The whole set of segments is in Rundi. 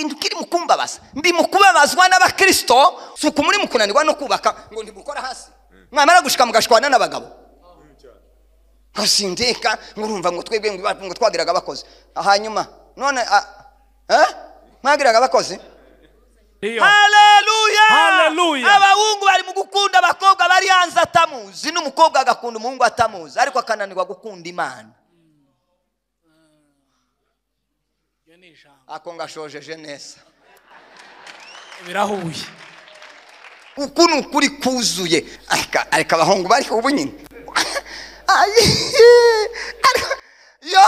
Ikintu kiri mu kumbabaza, ndi mu kubabazwa n'abakristo, suko muri mu kunanirwa no kubaka ngo ndibukora hasi. Mwamara gushika mugashwana n'abagabo. Kasindeka ngurumva ngo twebwe ngo twagiraga abakozi. Hanyuma none mwagiraga abakozi? Haleluya! Haleluya! Abahungu bari mu gukunda abakobwa bari hanze atamuzi, n'umukobwa agakunda umuhungu atamuzi, ariko akananirwa gukunda Imana. Ako ngashojeje neza. Birahuye. Uku ni ukuri kuzuye. Ariko abahungu bari ubu nyine. Yo!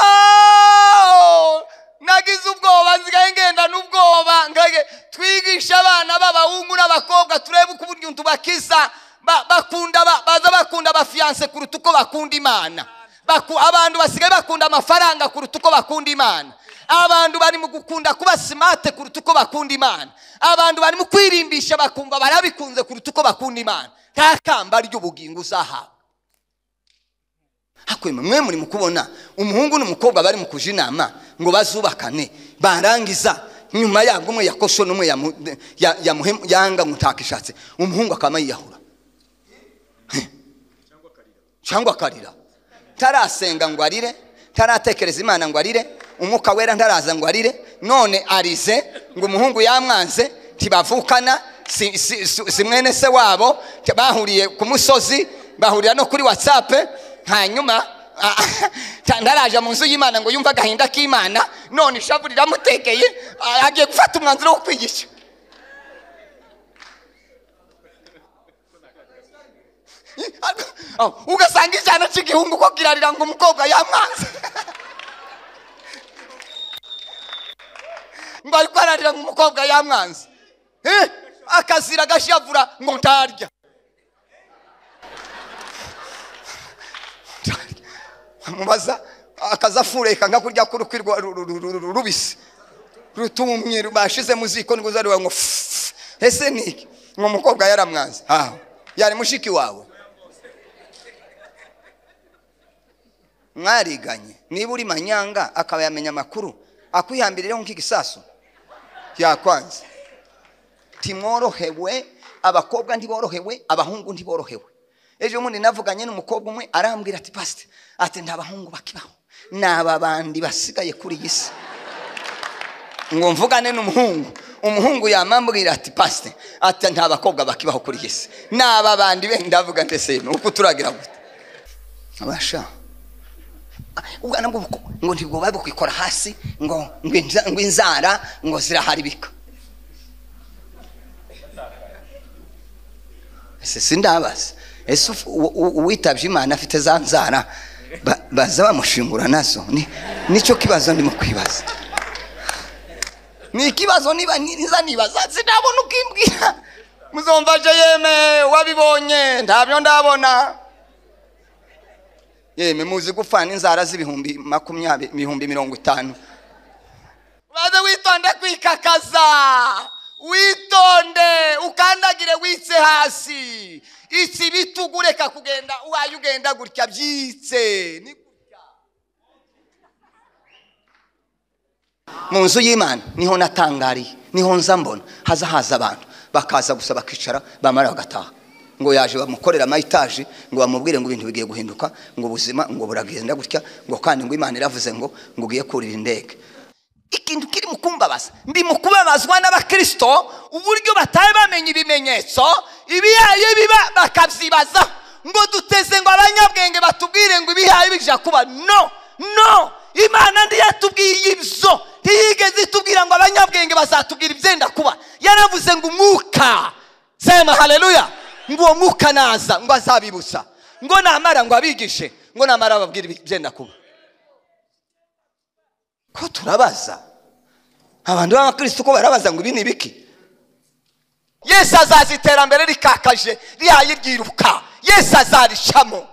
Nagize ubwoba, nsigaye ngenda n'ubwoba, ngage twigisha abana b'abahungu n'abakobwa turebe uko uburyo tubakiza, bakunda baza bakunda abafiance kuruta uko bakunda Imana. Abantu basigaye bakunda amafaranga kuruta uko bakunda Imana. Abantu bari mu gukunda kuba smart kuruta uko bakunda Imana. Abantu bari mu kwirimbisha bakumva barabikunze kuruta uko bakunda Imana. Nta kamba ry'ubugingo uzahabwa. Hakwema mwe muri mukubona umuhungu n'umukobwa bari mu kuja inama ngo bazubakane, barangiza nyuma yabwo umwe yakosho n'umwe yanga mutakishatse, umuhungu akama yiyahura cyangwa akarira. Tarasenga ngo arire, taratekereza Imana ngo arire, umwuka wera ntaraza ngo arire, none arize ngo umuhungu yamwanze, ntibavukana, si mwene se wabo, bahuriye ku musozi, bahurira no kuri WhatsApp. Hanyuma ntaraje mu nzu y'Imana ngo yumva agahinda k'Imana, none ishavu riramutekeye, agiye gufata umwanzuro wo kwigisha. Ugasanga ijana cy'igihungu ko kirarira ngo umukobwa yamwanze, ngo ariko ararira ngo umukobwa yamwanze, akazira agashavura ngo ntarya. Mubaza akazafureka nka kurya kurukwirwa rubisi rutumye bashize muziko ngo zariwa ngo ese niki ngo umukobwa yaramwanze. Yari mushiki wawe mwariganye, niba uri manyanga akaba yamenya amakuru akwihambirireho nk'igisasu yakwanze. Timworohewe, abakobwa ntiborohewe, abahungu ntiborohewe. Ejo mundi navuganye n'umukobwa umwe arambwira ati pastor, ati nta bahungu bakibaho, naba bandi basigaye kuri iyi si. Ngo mvugane n'umuhungu, umuhungu yamambwira ati pastor, ati nta bakobwa bakibaho kuri iyi si, naba bandi be. Ndavuga nte uko turagira gute abasha ubwana bwo ngo ntibwo babukwikora hasi ngo ngo inzara ngo ziraharibika. Ese sindabaza, ese uwitabye Imana afite za nzara baza bamushingura nazo? Nicyo kibazo ndimo kwibaza. Ni ikibazo niba niza nibaza sinabona ukimbwira. Muzomva je yeme wabibonye ntabyo ndabona. Yeme muzi gufana inzara z'ibihumbi 20, 50. Baze witonde kwikakaza, witonde ukandagire witse hasi. Iki bitugureka kugenda uwaye ugenda gutya byitse ni gutya. Mu nzu y'Imana niho natangariye, niho nza mbona haza haza abantu bakaza gusa bakicara bamara bagataha. Ngo yaje bamukorera amayitaje ngo bamubwire ngo ibintu bigiye guhinduka, ngo ubuzima ngo buragenda gutya, ngo kandi ngo Imana iravuze ngo ngo ugiye kurira indege. Ikintu kiri mu kumbabaza, ndi mu kubabazwa n'abakristo uburyo bataye bamenye ibimenyetso ibihaye biba bakabyibaza ngo duteze ngo abanyabwenge batubwire ngo ibihaye bija kuba. No, no, Imana ndiyatubwiye ibyo, ntiyigeze itubwira ngo abanyabwenge bazatubwira ibyenda kuba. Yaravuze ngo umwuka, sema haleluya, ngo uwo mwuka naza ngo azabibutsa, ngo namara ngo abigishe, ngo namara ababwira ibyenda kuba. Ko turabaza abantu b'abakristo ko barabaza ngo ibi ni biki? Yesu azaza iterambere rikakaje rihaye ryiruka, Yesu azarishamo.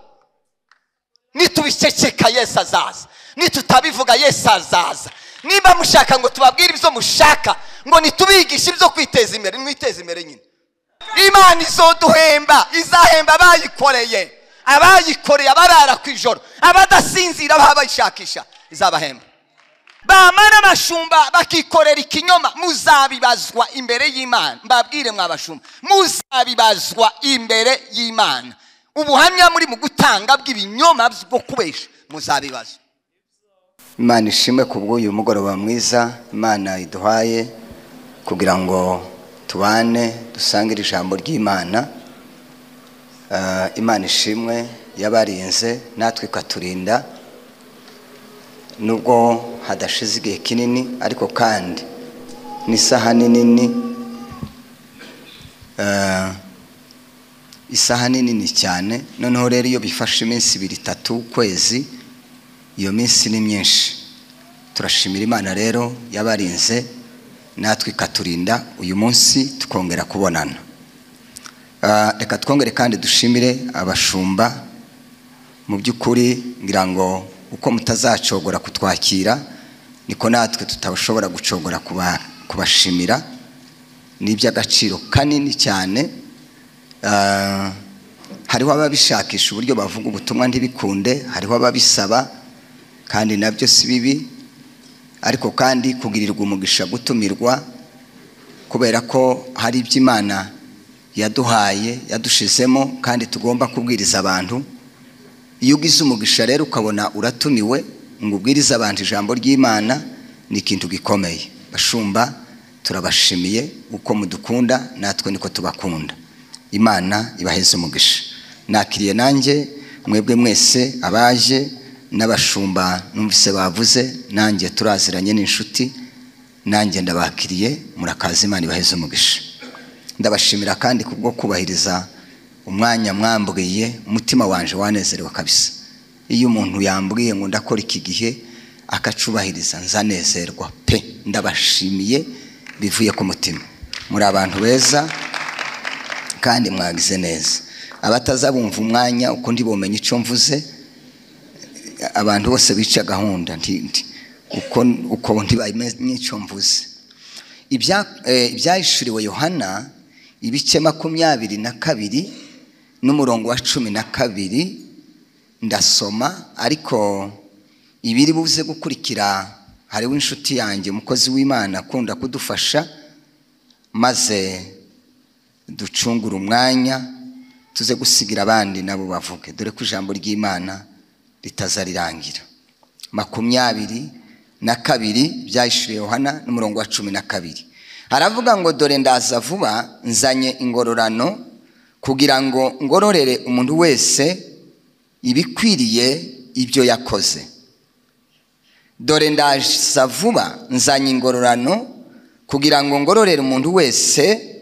Nitubiceceka Yesu azaza, nitutabivuga Yesu azaza. Niba mushaka ngo tubabwire ibyo mushaka, ngo nitubigishe ibyo kwiteza imbere, mwiteze imbere nyine. Imana izoduhemba, izahemba abayikoreye, abayikoreye abarara ku ijoro, abadasinzira ababayishakisha, izabahemba. Bamara abashumba bakikorera ikinyoma, muzabibazwa imbere y'Imana. Mbabwire mwabashumba, muzabibazwa imbere y'Imana. Ubuhamya muri mu gutanga bw'ibinyoma bwo kubesha, muzabibazwa. Imana ishimwe kubw'uyu mugoroba mwiza Imana iduhaye kugira ngo tubane dusangire ijambo ry'Imana. Imana ishimwe yabarinze natwe ikaturinda nubwo hadashize igihe kinini, ariko kandi n'isaha nini, isaha nini cyane. Noneho rero iyo bifashe iminsi 2 3 kwezi, iyo minsi ni myinshi. Turashimira Imana rero yabarinze natwe ikaturinda uyu munsi tukongera kubonana. Reka twongere kandi dushimire abashumba. Mu by'ukuri ngira ngo uko mutazacogora kutwakira niko natwe tutashobora gucogora kubashimira. Ni iby'agaciro kanini cyane. Hariho ababishakisha uburyo bavuga ubutumwa ntibikunde, hariho ababisaba kandi nabyo si bibi, ariko kandi kugirirwa umugisha gutumirwa, kubera ko hari iby'Imana yaduhaye yadushizemo kandi tugomba kubwiriza abantu. Iyo ugize umugisha rero ukabona uratumiwe ngo ubwirize abantu ijambo ry'Imana, ni ikintu gikomeye. Bashumba turabashimiye uko mudukunda natwe niko tubakunda. Imana ibaheze umugisha. Nakiriye nanjye mwebwe mwese abaje n'abashumba numvise bavuze, nanjye turaziranye n'inshuti, nanjye ndabakiriye, murakaza. Imana ibaheze umugisha. Ndabashimira kandi kubwo kubahiriza umwanya mwambwiye, umutima wanje wanezerewe kabisa. Iyo umuntu yambwiye ngo ndakora iki gihe akacubahiriza nzanezerwa pe. Ndabashimiye bivuye ku mutima. Muri abantu beza kandi mwagize neza. Abatazabumva umwanya uko ndibomenye icyo mvuze, abantu bose bica gahunda uko ntibamenye icyo mvuze. Ibyahishuriwe Yohana ibice 22 n'umurongo wa 12 ndasoma, ariko ibiri buze gukurikira hariho inshuti yanjye umukozi w'Imana akunda kudufasha, maze ducungura umwanya tuze gusigira abandi nabo bavuge, dore ko ijambo ry'Imana ritazarirangira. 22 byahishuriwe Yohana n'umurongo wa 12 haravuga ngo dore ndaza vuba, nzanye ingororano kugira ngo ngororere umuntu wese ibikwiriye ibyo yakoze. Dore ndaza vuba, nzanye ingororano kugira ngo ngororere umuntu wese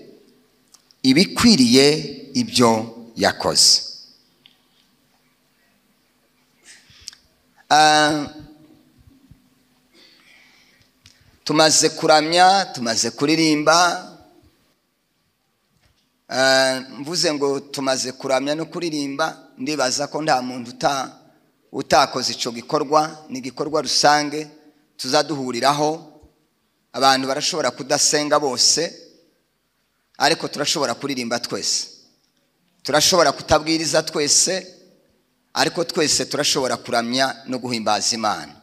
ibikwiriye ibyo yakoze. Tumaze kuramya, tumaze kuririmba. Mvuze ngo tumaze kuramya no kuririmba, ndibaza ko nta muntu utakoze ico gikorwa. Ni gikorwa rusange tuzaduhuriraho. Abantu barashobora kudasenga bose, ariko turashobora kuririmba twese. Turashobora kutabwiriza twese, ariko twese turashobora kuramya no guhimbaza Imana.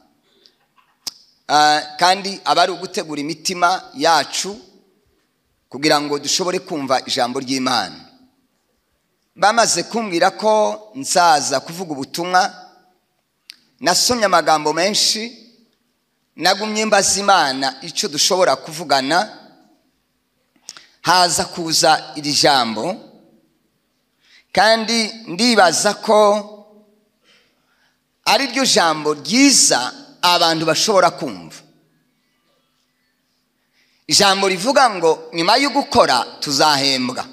Kandi abari ugutegura imitima yacu kugira ngo dushobore kumva ijambo ry'Imana. Bamaze kumbwira ko nzaza kuvuga ubutumwa, nasomye amagambo menshi, nagumye mbaza Imana icyo dushobora kuvugana. Haza kuza iri jambo, kandi ndibaza ko ari ryo jambo ryiza abantu bashobora kumva. Ijambo rivuga ngo nyuma yo gukora tuzahembwa.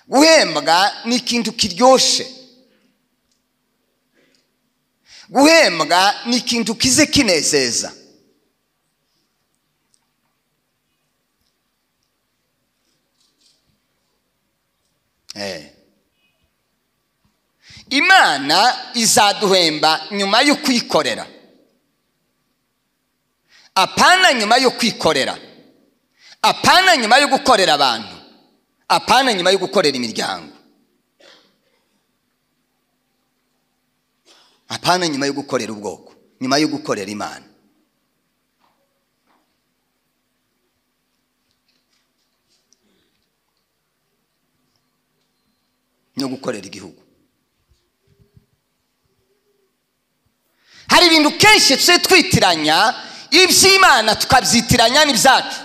Guhembwa ni ikintu kiryoshe. Guhembwa ni ikintu kize kinezeza. Imana izaduhemba nyuma yo kwikorera. Apana nyuma yo kwikorera, apana nyuma yo gukorera abantu, apana nyuma yo gukorera imiryango, apana nyuma yo gukorera ubwoko. Nyuma yo gukorera Imana. No gukorera igihugu. Hari ibintu kenshi tse twitiranya iby'Imana tukabyitiranya n'ibyacu.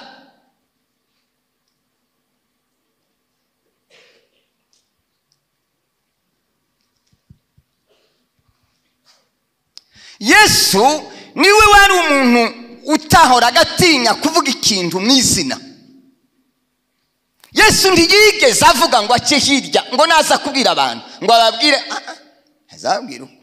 Yesu niwe wari umuntu utahoraga atinya kuvuga ikintu mu izina. Yesu ntiyigeze avuga ngo ace hirya ngo naza kubwira abantu ngo ababwire, azabwira uko.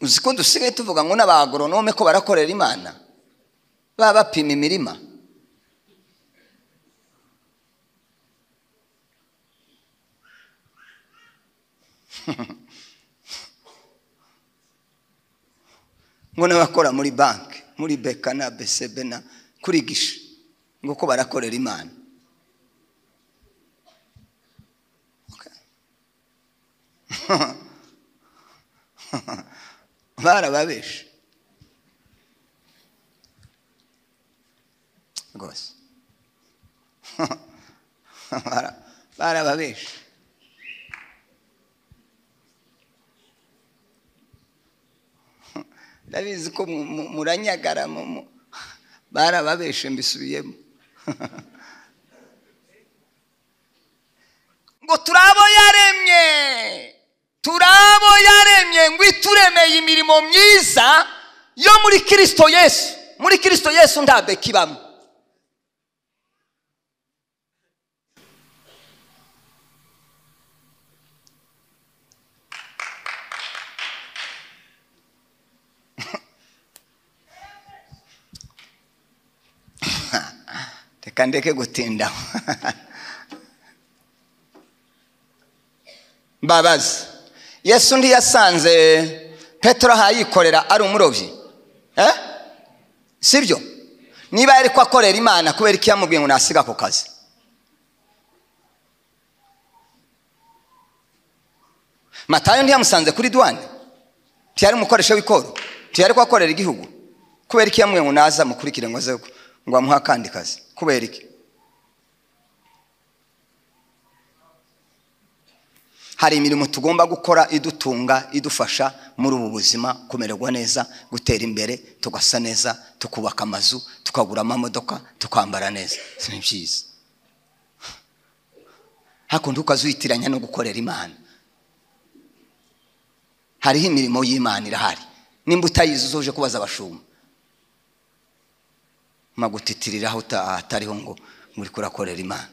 Uzi ko dusigaye tuvuga ngo n'abagoronome ko barakorera Imana, baba bapima imirima. Ngo n'abakora muri banki, muri beka na BCB na kuri gishe, ngo ko barakorera Imana. Okay. Barababeshe rwose. Barababeshe. Ndabizi ko muranyagara, barababeshe mbisubiyemo. Ngo turabo yaremye, turabo yaremye ngo ituremeye imirimo myiza yo muri Kristo Yesu. Muri Kristo Yesu nta kibamo. Reka ndeke gutinda. Mbabazi, Yesu ntiyasanze Petero ahayikorera ari umurovyi, sibyo? Niba yari ko akorera Imana, kubera iki yamubwiye ngo nasiga ako kazi? Matayo ntiyamusanze kuri douane, ntiyari umukoresha w'ikoro, ntiyari ko akorera igihugu, kubera iki yamubwiye ngo naza mukurikire ngo aze ngo amuhe akandi kazi? Kubera iki? Hari imirimo tugomba gukora idutunga, idufasha muri ubu buzima kumererwa neza, gutera imbere, tugasa neza, tukubaka amazu, tukagura amamodoka, tukambara neza. Ni byiza. Hakundi ukazuyitiranya no gukorera Imana. Hariho imirimo y'Imana irahari. Nimba utayizi uzoje kubaza abashumba. Magutitiriraho atariho ngo muri kurakorera Imana.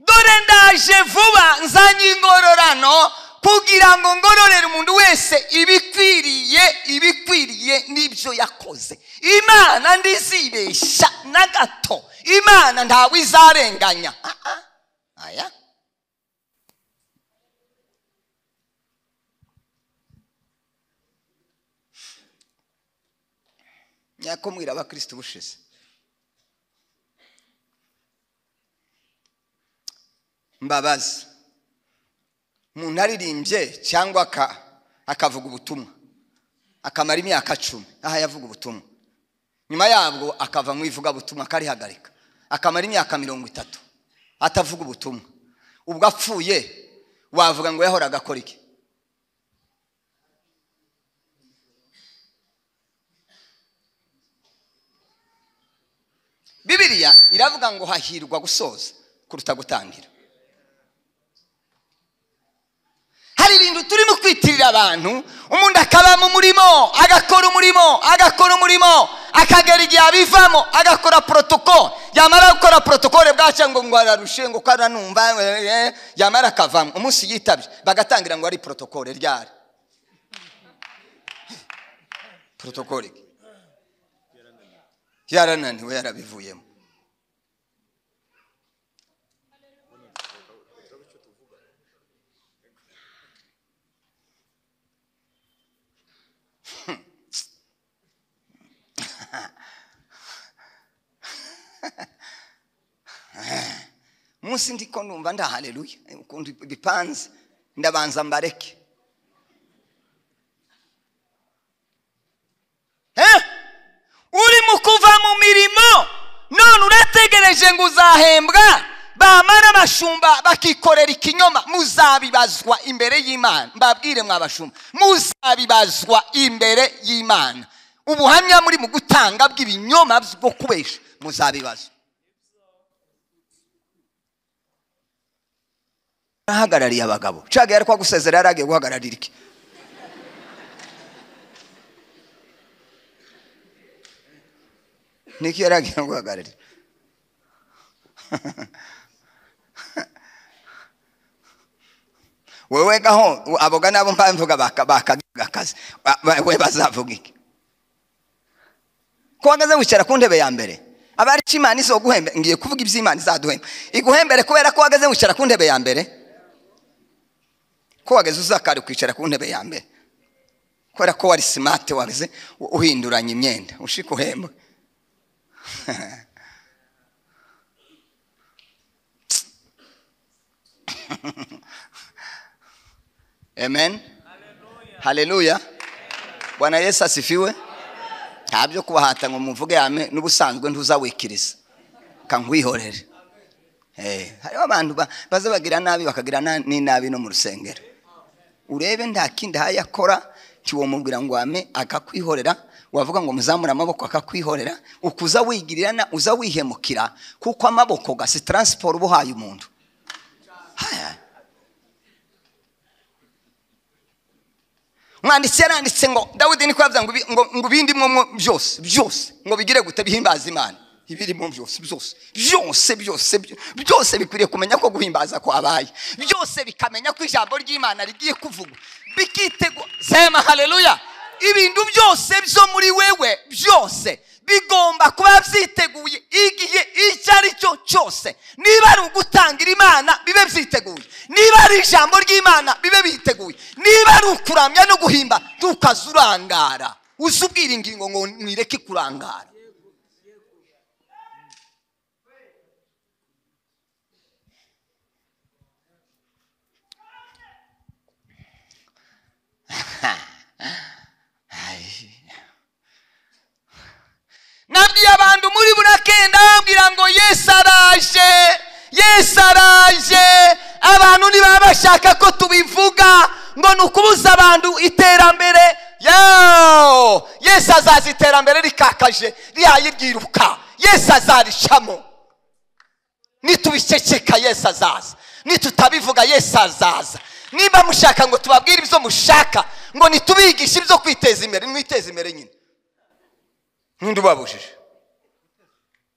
Dore ndaje vuba nzanye ingororano kugira ngo ngororere umuntu wese ibikwiriye, ibikwiriye n'ibyo yakoze. Imana ndizibesha na gato. Imana ntawe izarenganya. Aya. Nyakumwira abakristo bushize. Mbabazi, umuntu aririmbye cyangwa akavuga ubutumwa akamara imyaka 10 aha yavuga ubutumwa, nyuma yabwo akava mu ivuga butumwa akarihagarika, akamara imyaka 30 atavuga ubutumwa, ubwo apfuye wavuga ngo yahoraga akora iki? Bibiliya iravuga ngo hahirwa gusoza kuruta gutangira. Hari ibintu turimo kwitirira abantu, umuntu akaba mu murimo, agakora umurimo, agakora umurimo, akagera igihe abivamo, agakora protocole, yamara gukora protocole bwaca ngo ngo ararushe ngo karanumva, yamara akavamo, umunsi yitabye bagatangira ngo ari protocole ryari. Protocole yarananiwe, yarabivuyemo. Munsi ndiko numva nda haleluya ukuntu bipanze ndabanza mbareke. Uri mu kuva mu mirimo none urategereje ngo uzahembwa, bamara abashumba bakikorera ikinyoma, muzabibazwa imbere y'Imana. Mbabwire mwabashumba, muzabibazwa imbere y'Imana. Ubuhamya muri mu gutanga bw'ibinyoma bwo kubesha muzabibazwa. Ahagarariye abagabo caga yari kwa gusezera yaragiye guhagararira iki? Niki yaragiye guhagararira? Wewe gaho aboga nabo mpamvuga bakagiga akazi we bazavuga iki? Ko wagaze wicara ku ntebe ya mbere abari Imana izoguhembe, ngiye kuvuga iby'Imana izaduhemba iguhembere kubera ko wagaze wicara ku ntebe ya mbere. Ko wageze uzakari kwicara ku ntebe ya mbere kubera ko wari smart, wageze uhinduranya imyenda ushika uhembwe. Amen. Haleluya. Bwana Yesu asifiwe. Ntabyo kubahata ngo muvuge ame n'ubusanzwe ntuzawikiriza kankwihorere. Hariho abantu baza bagira nabi bakagira n'inabi no mu rusengero. Urebe nta kindi hayakora ntiwomubwira ngo ame akakwihorera, wavuga ngo muzamura amaboko akakwihorera, ukuza wigirirana uza wihemukira kuko amaboko gasi transport ubuhaye umuntu. Haya. Mwanditsi yaranditse ngo Dawidi niko yavuze ngo bindi mwo byose byose ngo bigire gute bihimbaza Imana. Ibirimo byose byose byose byose byose bikwiriye kumenya ko guhimbaza kwabaye, byose bikamenya ko ijambo ry'Imana rigiye kuvugwa bikitego. Sema haleluya. Ibintu byose byo muri wewe byose bigomba kuba byiteguye igihe icyo ari cyo cyose. Niba ari ugutangira Imana bibe byiteguye, niba ari ijambo ry'Imana bibe biteguye, niba ari ukuramya no guhimba tukazurangara. Uzubwira ingingo ngo mwireke kurangara. Nabwiye abantu muri burakenda bambwira ngo Yesu araje, Yesu araje. Abantu niba bashaka ko tubivuga ngo nukubuza abantu iterambere. Yo, Yesu azaza iterambere rikakaje rihaye ryiruka. Yesu azarishamo. Nitubiceceka Yesu azaza, nitutabivuga Yesu azaza. Niba mushaka ngo tubabwire ibyo mushaka ngo nitubigishe ibyo kwiteza imbere, mwiteze imbere nyine. Ninde ubabujije?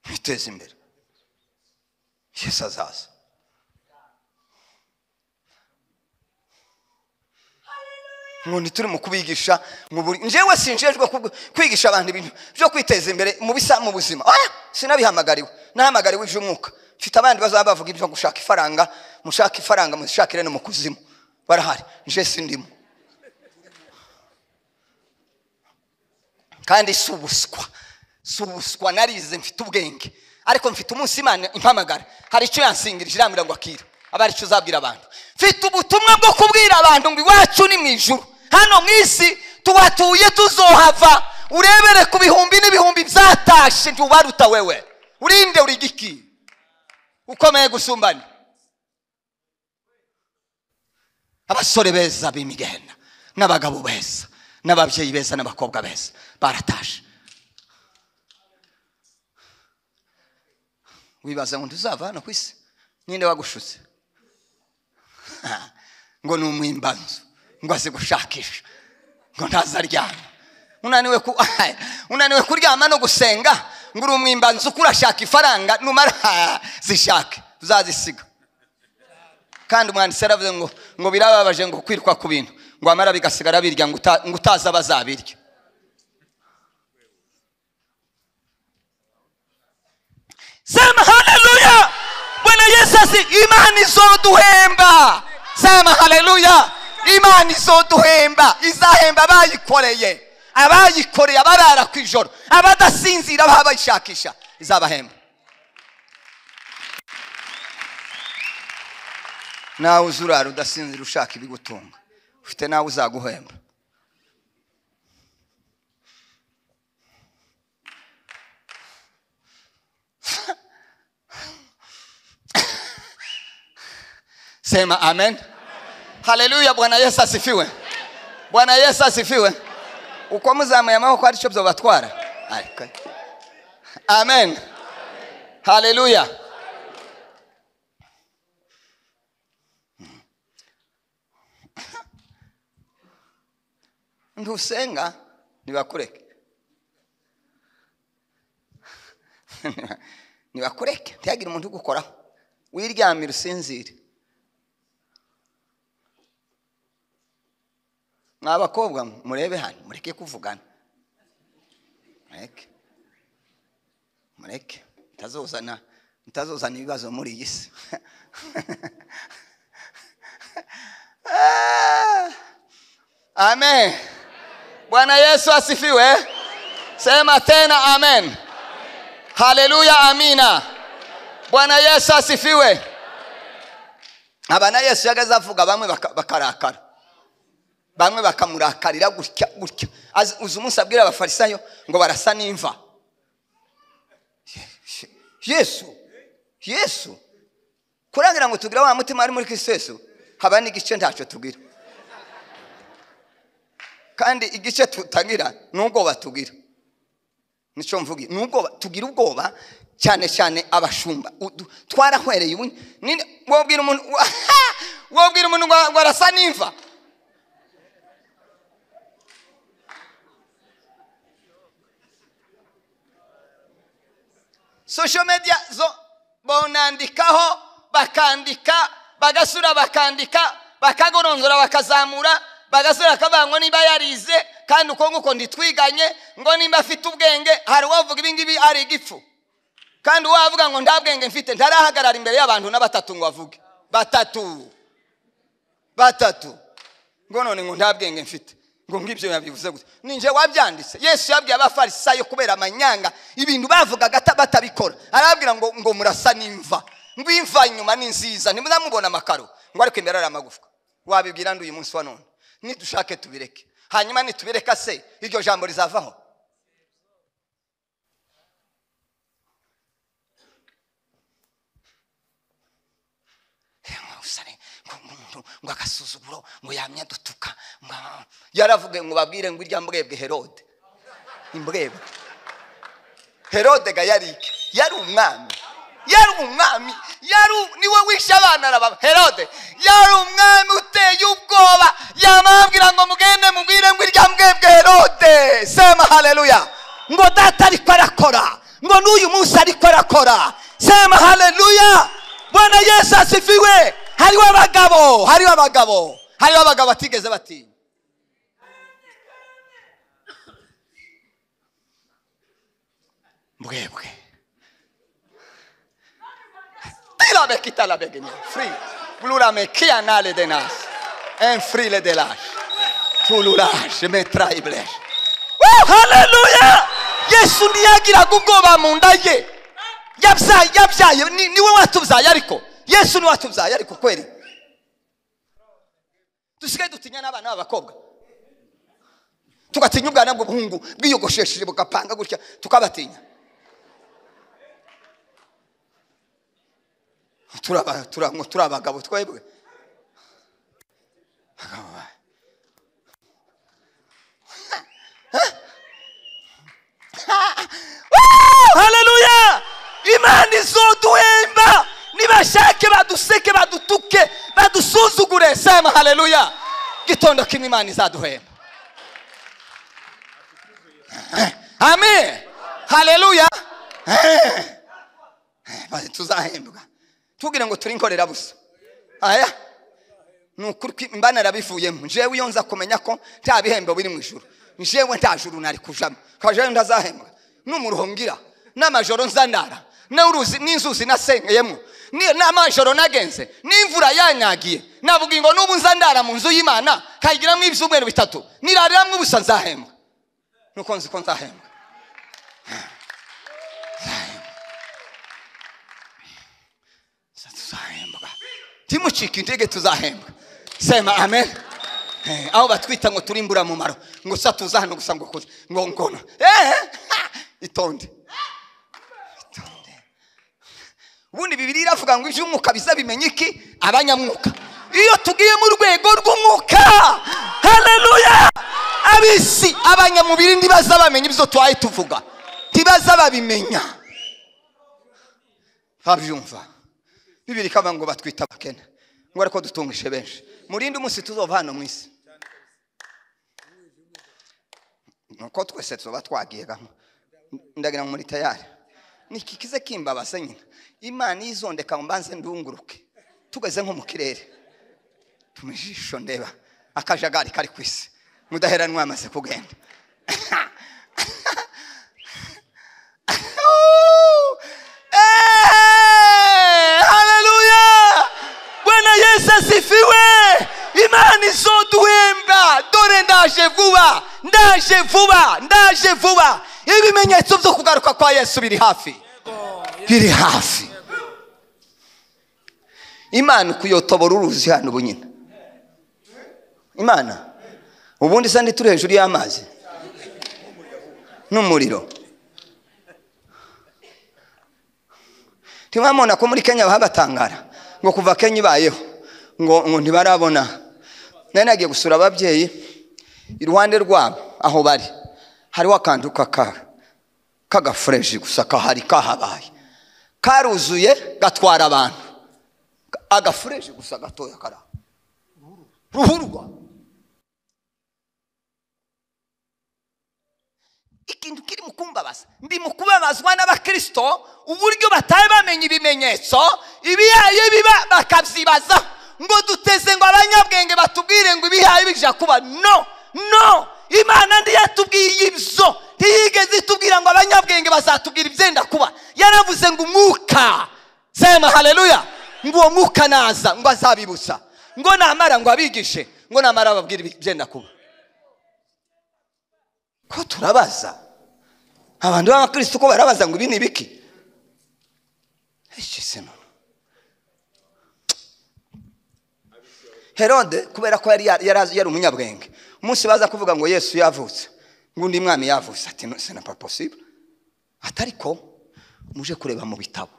Mwiteze imbere. Yesu azaza. Ngo ntituri mu kubigisha mu buri njewe sinjejwe kwigisha abantu ibintu byo kwiteza imbere mu bisa mu buzima. Oya, sinabihamagariwe. Nahamagariwe iby'umwuka. Mfite abandi bazaba bavuga ibyo gushaka ifaranga, mushaka ifaranga muzishakire no mu kuzimu. Barahari, nje sindimo. Kandi subuswa subuswa narize mfite ubwenge, ariko mfite umunsi Imana impamagara hari icyo yansingirije irambwira ngo akira abari icyo uzabwira abantu. Mfite ubutumwa bwo kubwira abantu ngo iwacu ni mu ijuru, hano mu isi tuwatuye tuzohava. Urebere ku bihumbi n'ibihumbi byatashe ntubaruta wewe. Urinde uri giki ukomeye gusumbana. Abasore beza b'imigenda n'abagabo beza n'ababyeyi beza n'abakobwa beza baratashe. Wibaza ngo ntuzava hano ku isi? Ninde wagushutse ngo ni umwimbanzu ngo aze gushakisha ngo ntazaryama? Unaniwe kuryama no gusenga ngo uri umwimbanzu uko urashaka ifaranga, numara zishake uzazisiga. Kandi umwanditsi yaravuze ngo birababaje ngo kwirwa ku bintu ngo amara bigasigara birya ngo utaza bazabirya. Sema haleluya. Bwana Yesu asi Imana izoduhemba. Sema haleluya. Imana izoduhemba, izahemba abayikoreye, abayikoreye abarara ku ijoro, abadasinzira ababayishakisha, izabahemba. Nawe uzurara udasinzira ushaka ibigutunga, ufite nawe uzaguhemba. Sema amen. Haleluya. Bwana Yesu asifiwe. Bwana Yesu asifiwe. Uko muzamuye amaboko ari cyo byobatwara. Amen. Haleluya. Ntusenga nibakureke. Nibakureke, ntiyagira umuntu ugukoraho. Wiryamira usinzire. Mwabakobwa murebe hano, mureke kuvugana. Mureke. Mureke. Mutazozana ibibazo muri iyi si. Amen. Bwana Yesu asifiwe. Sema tena amen. Haleluya, amina. Bwana Yesu asifiwe. Abana Yesu yagaze avuga bamwe bakarakara. Bamwe bakamurakarira gutya gutya. Uzi umunsi abwira abafarisayo ngo barasa n'imva. Yesu kurangira ngo tugira wa mutima ari muri Kristo Yesu, haba n'igice ntacyo tugira. Kandi igice tutagira nubwo batugira. Nico mvugi, nubwo tugira ubwoba cyane cyane abashumba. Twarahwereye ubu wobwira umuntu wobwira umuntu ngo arasa n'imva. Social media zo bonandikaho, bakandika, bagasura bakandika, bakagoronzora bakazamura, bagasura kabango niba yarize kandi uko nguko nditwiganye ngo nimba afite ubwenge. Hari wavuga ibingibi ari igifu, kandi wavuga ngo ndabwenge mfite, ntarahagarara imbere y'abantu na batatu ngo avuge batatu ngo none ngo ndabwenge mfite, ngo ngibyo yabivuze gute? Ninje wabyanditse. Yesu yabwiye abafarisayo kubera amanyanga ibintu bavugaga batabikora, arabwira ngo murasa n'imva, ngo imva inyuma ni nziza ntimuzamubona amakaro, ngo ariko imbere ari amagufwa. Wabibwira ndi uyu munsi wa none? Nidushake tubireke. Hanyuma nitubireka se iryo jambo rizavaho? Ngo agasuzuguro ngo yamya dutuka, yaravuge ngo babwire ngo irya mbwebwe Herode. Imbwebwe Herode ga yari umwami, yari umwami, yari niwe wishe abana araba. Herode yari umwami uteye ubwoba, yamabwira ngo mugende mubwire ngo irya mbwebwe Herode. Sema haleluya. Ngo data ariko arakora, ngo n'uyu munsi ariko arakora. Sema haleluya. Bwana Yesu asifiwe. Hariho abagabo, hariho abagabo, hariho abagabo batigeze batinya. Mbwebwe tira bekita la begenia free plura me kianale denas en free le delage tululage me traible. Haleluya. Yesu ntiyagiraga ubwoba mu nda ye. Yabyaye niwe watubyaye, ariko Yesu ni watubyaye. Ariko kweri dusigaye dutinya n'abana b'abakobwa, tugatinya ubwana bw'ubuhungu bwiyogoshesheje bugapanga gutya, tukabatinya. Turi abagabo twebwe. Haleluya. Imana izoduhemba. Nibashake baduseke, badutuke, badusuzugure. Sema haleluya. Gitondo kimwe Imana izaduhemba. Amen. Haleluya. Tuzahembwa. Tugira ngo turi inkorera busa. Aya nukuri mbana rabivuyemo. Njewe iyo nza kumenya ko nta bihembo biri mu ijuru, njewe nta juru nari kujamo. Kaje ndazahembwa n'umuruho ngira, n'amajoro nzandara, n'uruzi n'inzuzi nasengeyemo, n'amajoro nagenze, n'imvura yanyagiye. Navuga ngo n'ubu nzandara mu nzu y'Imana kayigiramo ibyumweru bitatu, nirariramwe ubusa nzahembwa. Nuko nzi ko nzahembwa. Tuzahembwa. Timucike intege, tuzahembwa. Sema amen. Aho batwita ngo turi imburamumaro, ngo sa tuza hano gusa ngo ngo ngono. Itonde. Itonde. Ubundi Bibiliya iravuga ngo iby'umwuka bizabimenya iki? Abanyamwuka. Iyo tugiye mu rwego rw'umwuka, haleluya, abisi abanyamubiri ntibaza bamenya ibyo twaye tuvuga, ntibaza babimenya. Babyumva. Bibiliya ikavuga ngo batwita abakene, ngo ariko dutungishe benshi. Murinde umunsi tuzova hano mu isi, nuko twese tuzoba twagiye gamwe. Ndagira ngo muri tayari. Niki kize kimbabaza nyina. Imana izondeka ngo mbanze ndunguruke, tugeze nko mu kirere, tumijisho ndeba akajagari kari ku isi, mudaheranwa amaze kugenda. Haleluya, Bwana Yesu asifiwe. Imana izoduhemba. Dore ndaje vuba, ndaje vuba, ndaje vuba. Ibimenyetso byo kugaruka kwa Yesu biri hafi, biri hafi. Imana kuyotobora uruzi hano bunyina. Imana ubundi se ndi turi hejuru y'amazi n'umuriro. Timwamona ko muri Kenya bahabatangara ngo kuva Kenya ibayeho ngo ntibarabona. Nari nagiye gusura ababyeyi, iruhande rwabo aho bari hariho akantu k'agafureshi gusa kahari kahabaye, karuzuye gatwara abantu. Agafureshi gusa gatoya kara ruhurwa. Ikintu kiri mu kumbabaza, ndi mu kubabazwa n'abakristo uburyo bataye bamenya ibimenyetso ibihaye biba bakabyibaza, ngo duteze ngo abanyabwenge batubwire ngo ibihaye bija kuba. No, no, Imana ndiyatubwiye ibyo, ntiyigeze itubwira ngo abanyabwenge bazatubwira ibyenda kuba. Yaravuze ngo umwuka, sema haleluya, ngo uwo mwuka naza ngo azabibutsa, ngo namara ngo abigishe, ngo namara ababwira ibyenda kuba. Ko turabaza abantu b'abakristo ko barabaza ngo ibi ni biki? Herode kubera ko yari umunyabwenge, umunsi baza kuvuga ngo Yesu yavutse, ngo undi mwami yavutse, ati ce n'est pas possible. Atariko muje kureba mu bitabo,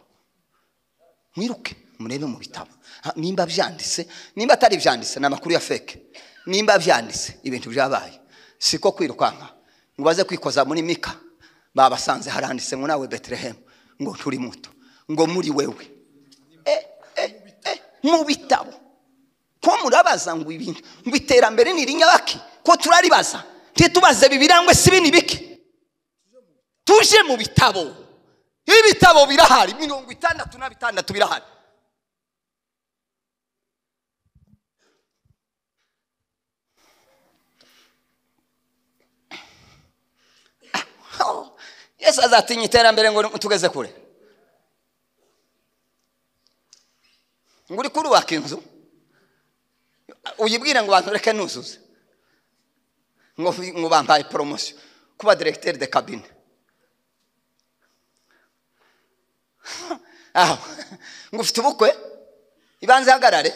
mwiruke murebe mu bitabo nimba byanditse, nimba atari byanditse ni amakuru ya fake, nimba byanditse ibintu byabaye. Siko kwirukanka ngo baze kwikoza muri Mika, babasanze haranditse ngo nawe Bethlehem ngo nturi muto, ngo muri wewe mu bitabo. Ko murabaza ngo ibintu ngo iterambere ni rinyabaki, ko turaribaza ntitubaze bibirangwe si bini biki? Tuje mu bitabo. Ibitabo birahari, 66 birahari. Yesu azatinya iterambere ngo tugeze kure. Ngo uri kurubaka inzu uyibwira ngo bantu reke nuzuze, ngo bambaye promotion kuba directeur de cabine. Aho ngo ufite ubukwe ibanze hagarare.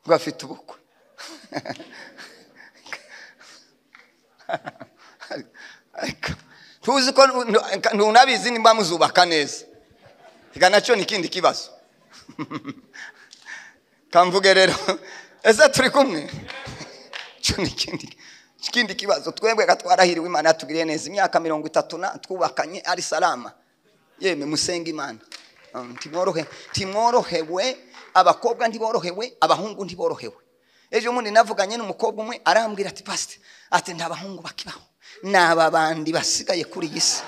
Ngo afite ubukwe. Tuzi ko ntunabizi nimba muzubaka neza. Ika nacyo ni ikindi kibazo. Kamvuge rero, ese turi kumwe? Cyo ni ikindi kibazo. Twebwe katwarahiriwe Imana yatugiriye neza imyaka 30 na twubakanye ari salama. Yeme musenge Imana. Timworohewe, abakobwa ntiborohewe, abahungu ntiborohewe. Ejo mundi navuganye n'umukobwa umwe arambwira ati pastor, ati nta bahungu bakibaho, naba bandi basigaye kuri iyi si.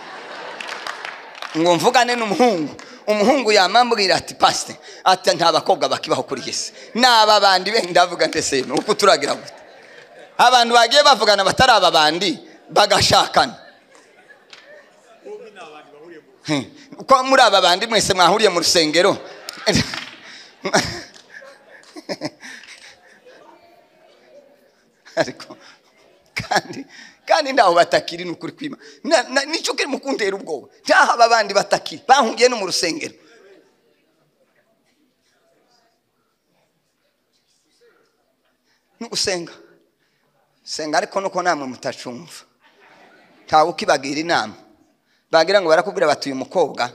Ngo mvugane n'umuhungu, umuhungu yamambwira ati pastor, ati nta bakobwa bakibaho kuri iyi si, naba bandi be. Ndavuga ndese uko turagira gute? Abantu bagiye bavugana batari aba bandi bagashakana. Ko muri aba bandi mwese mwahuriye mu rusengero. Ariko kandi Kandi ndaho batakiri nukuri kwima. Nicyo kiri mukundera ubwoba. Ntaha abandi batakiri bahungiye no mu rusengero. Nugusenga. Senga ariko nuko namwe mutacumva. Ntawe ukibagira inama. Bagira ngo barakubwira batuye umukobwa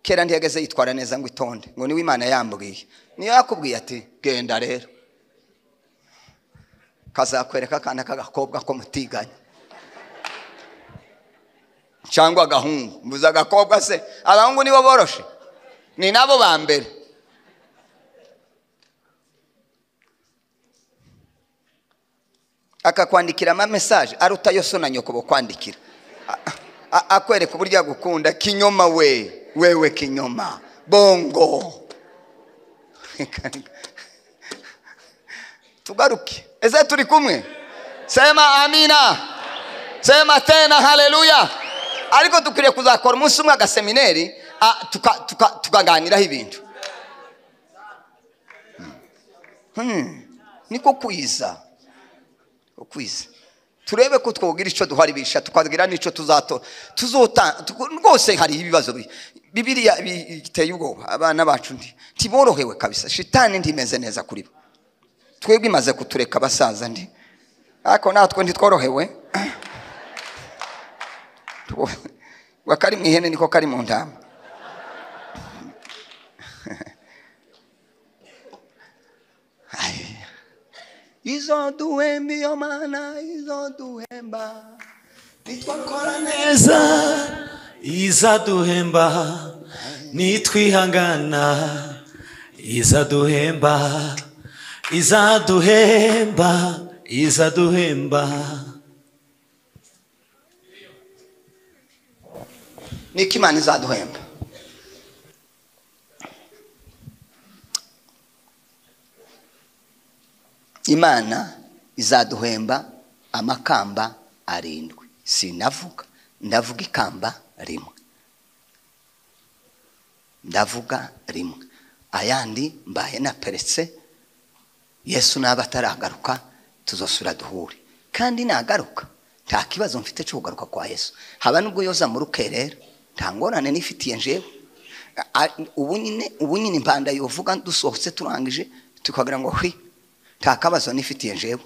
kera ntiyageze yitwara neza ngo itonde ngo niwe Imana yambwiye. Niyo yakubwiye ati genda rero. Kazakwereka kana kagakobwa ko mutiganye. Cyangwa agahungu. Mbuza agakobwa se abahungu nibo boroshe. Ni nabo ba mbere. Akakwandikira ama message aruta yose na nyoko bokwandikira. Akwereka uburyo agukunda kinyoma we wewe kinyoma bongo. Tugaruke. Ese turi kumwe? Sema amina. Sema tena haleluya. Ariko dukwiriye kuzakora umunsi umwe agasemineri tukaganiraho ibintu. Niko kwiza. Kwiza. Turebe ko twogira ico duharibisha tukagira nico tuzatora. Tuzota rwose hari ibibazo Bibiliya biteye ubwoba abana bacu ntiborohewe kabisa. Shitani ntimeze neza kuri bo. Twebwe imaze kutureka basaza ndi. Ariko natwe ntitworohewe. Wakari mu ihene niko kari mu ntama. Izoduhemba iyo mana izoduhemba nitwakora neza izaduhemba nitwihangana izaduhemba izaduhemba izaduhemba. Niki Imana izaduhemba. Imana izaduhemba amakamba 7. Sinavuga, ndavuga ikamba rimwe. Ndavuga rimwe. Ayandi mbaye naperetse. Yesu naba ataragaruka tuzosura duhure. Kandi nagaruka nta kibazo mfite cyo kugaruka kwa Yesu. Haba nubwo yoza mu rukerera nta ngorane nifitiye njewe. Ubu nyine impanda yovuga dusohotse turangije tukagira ngo hwi. Nta kabazo nifitiye njewe.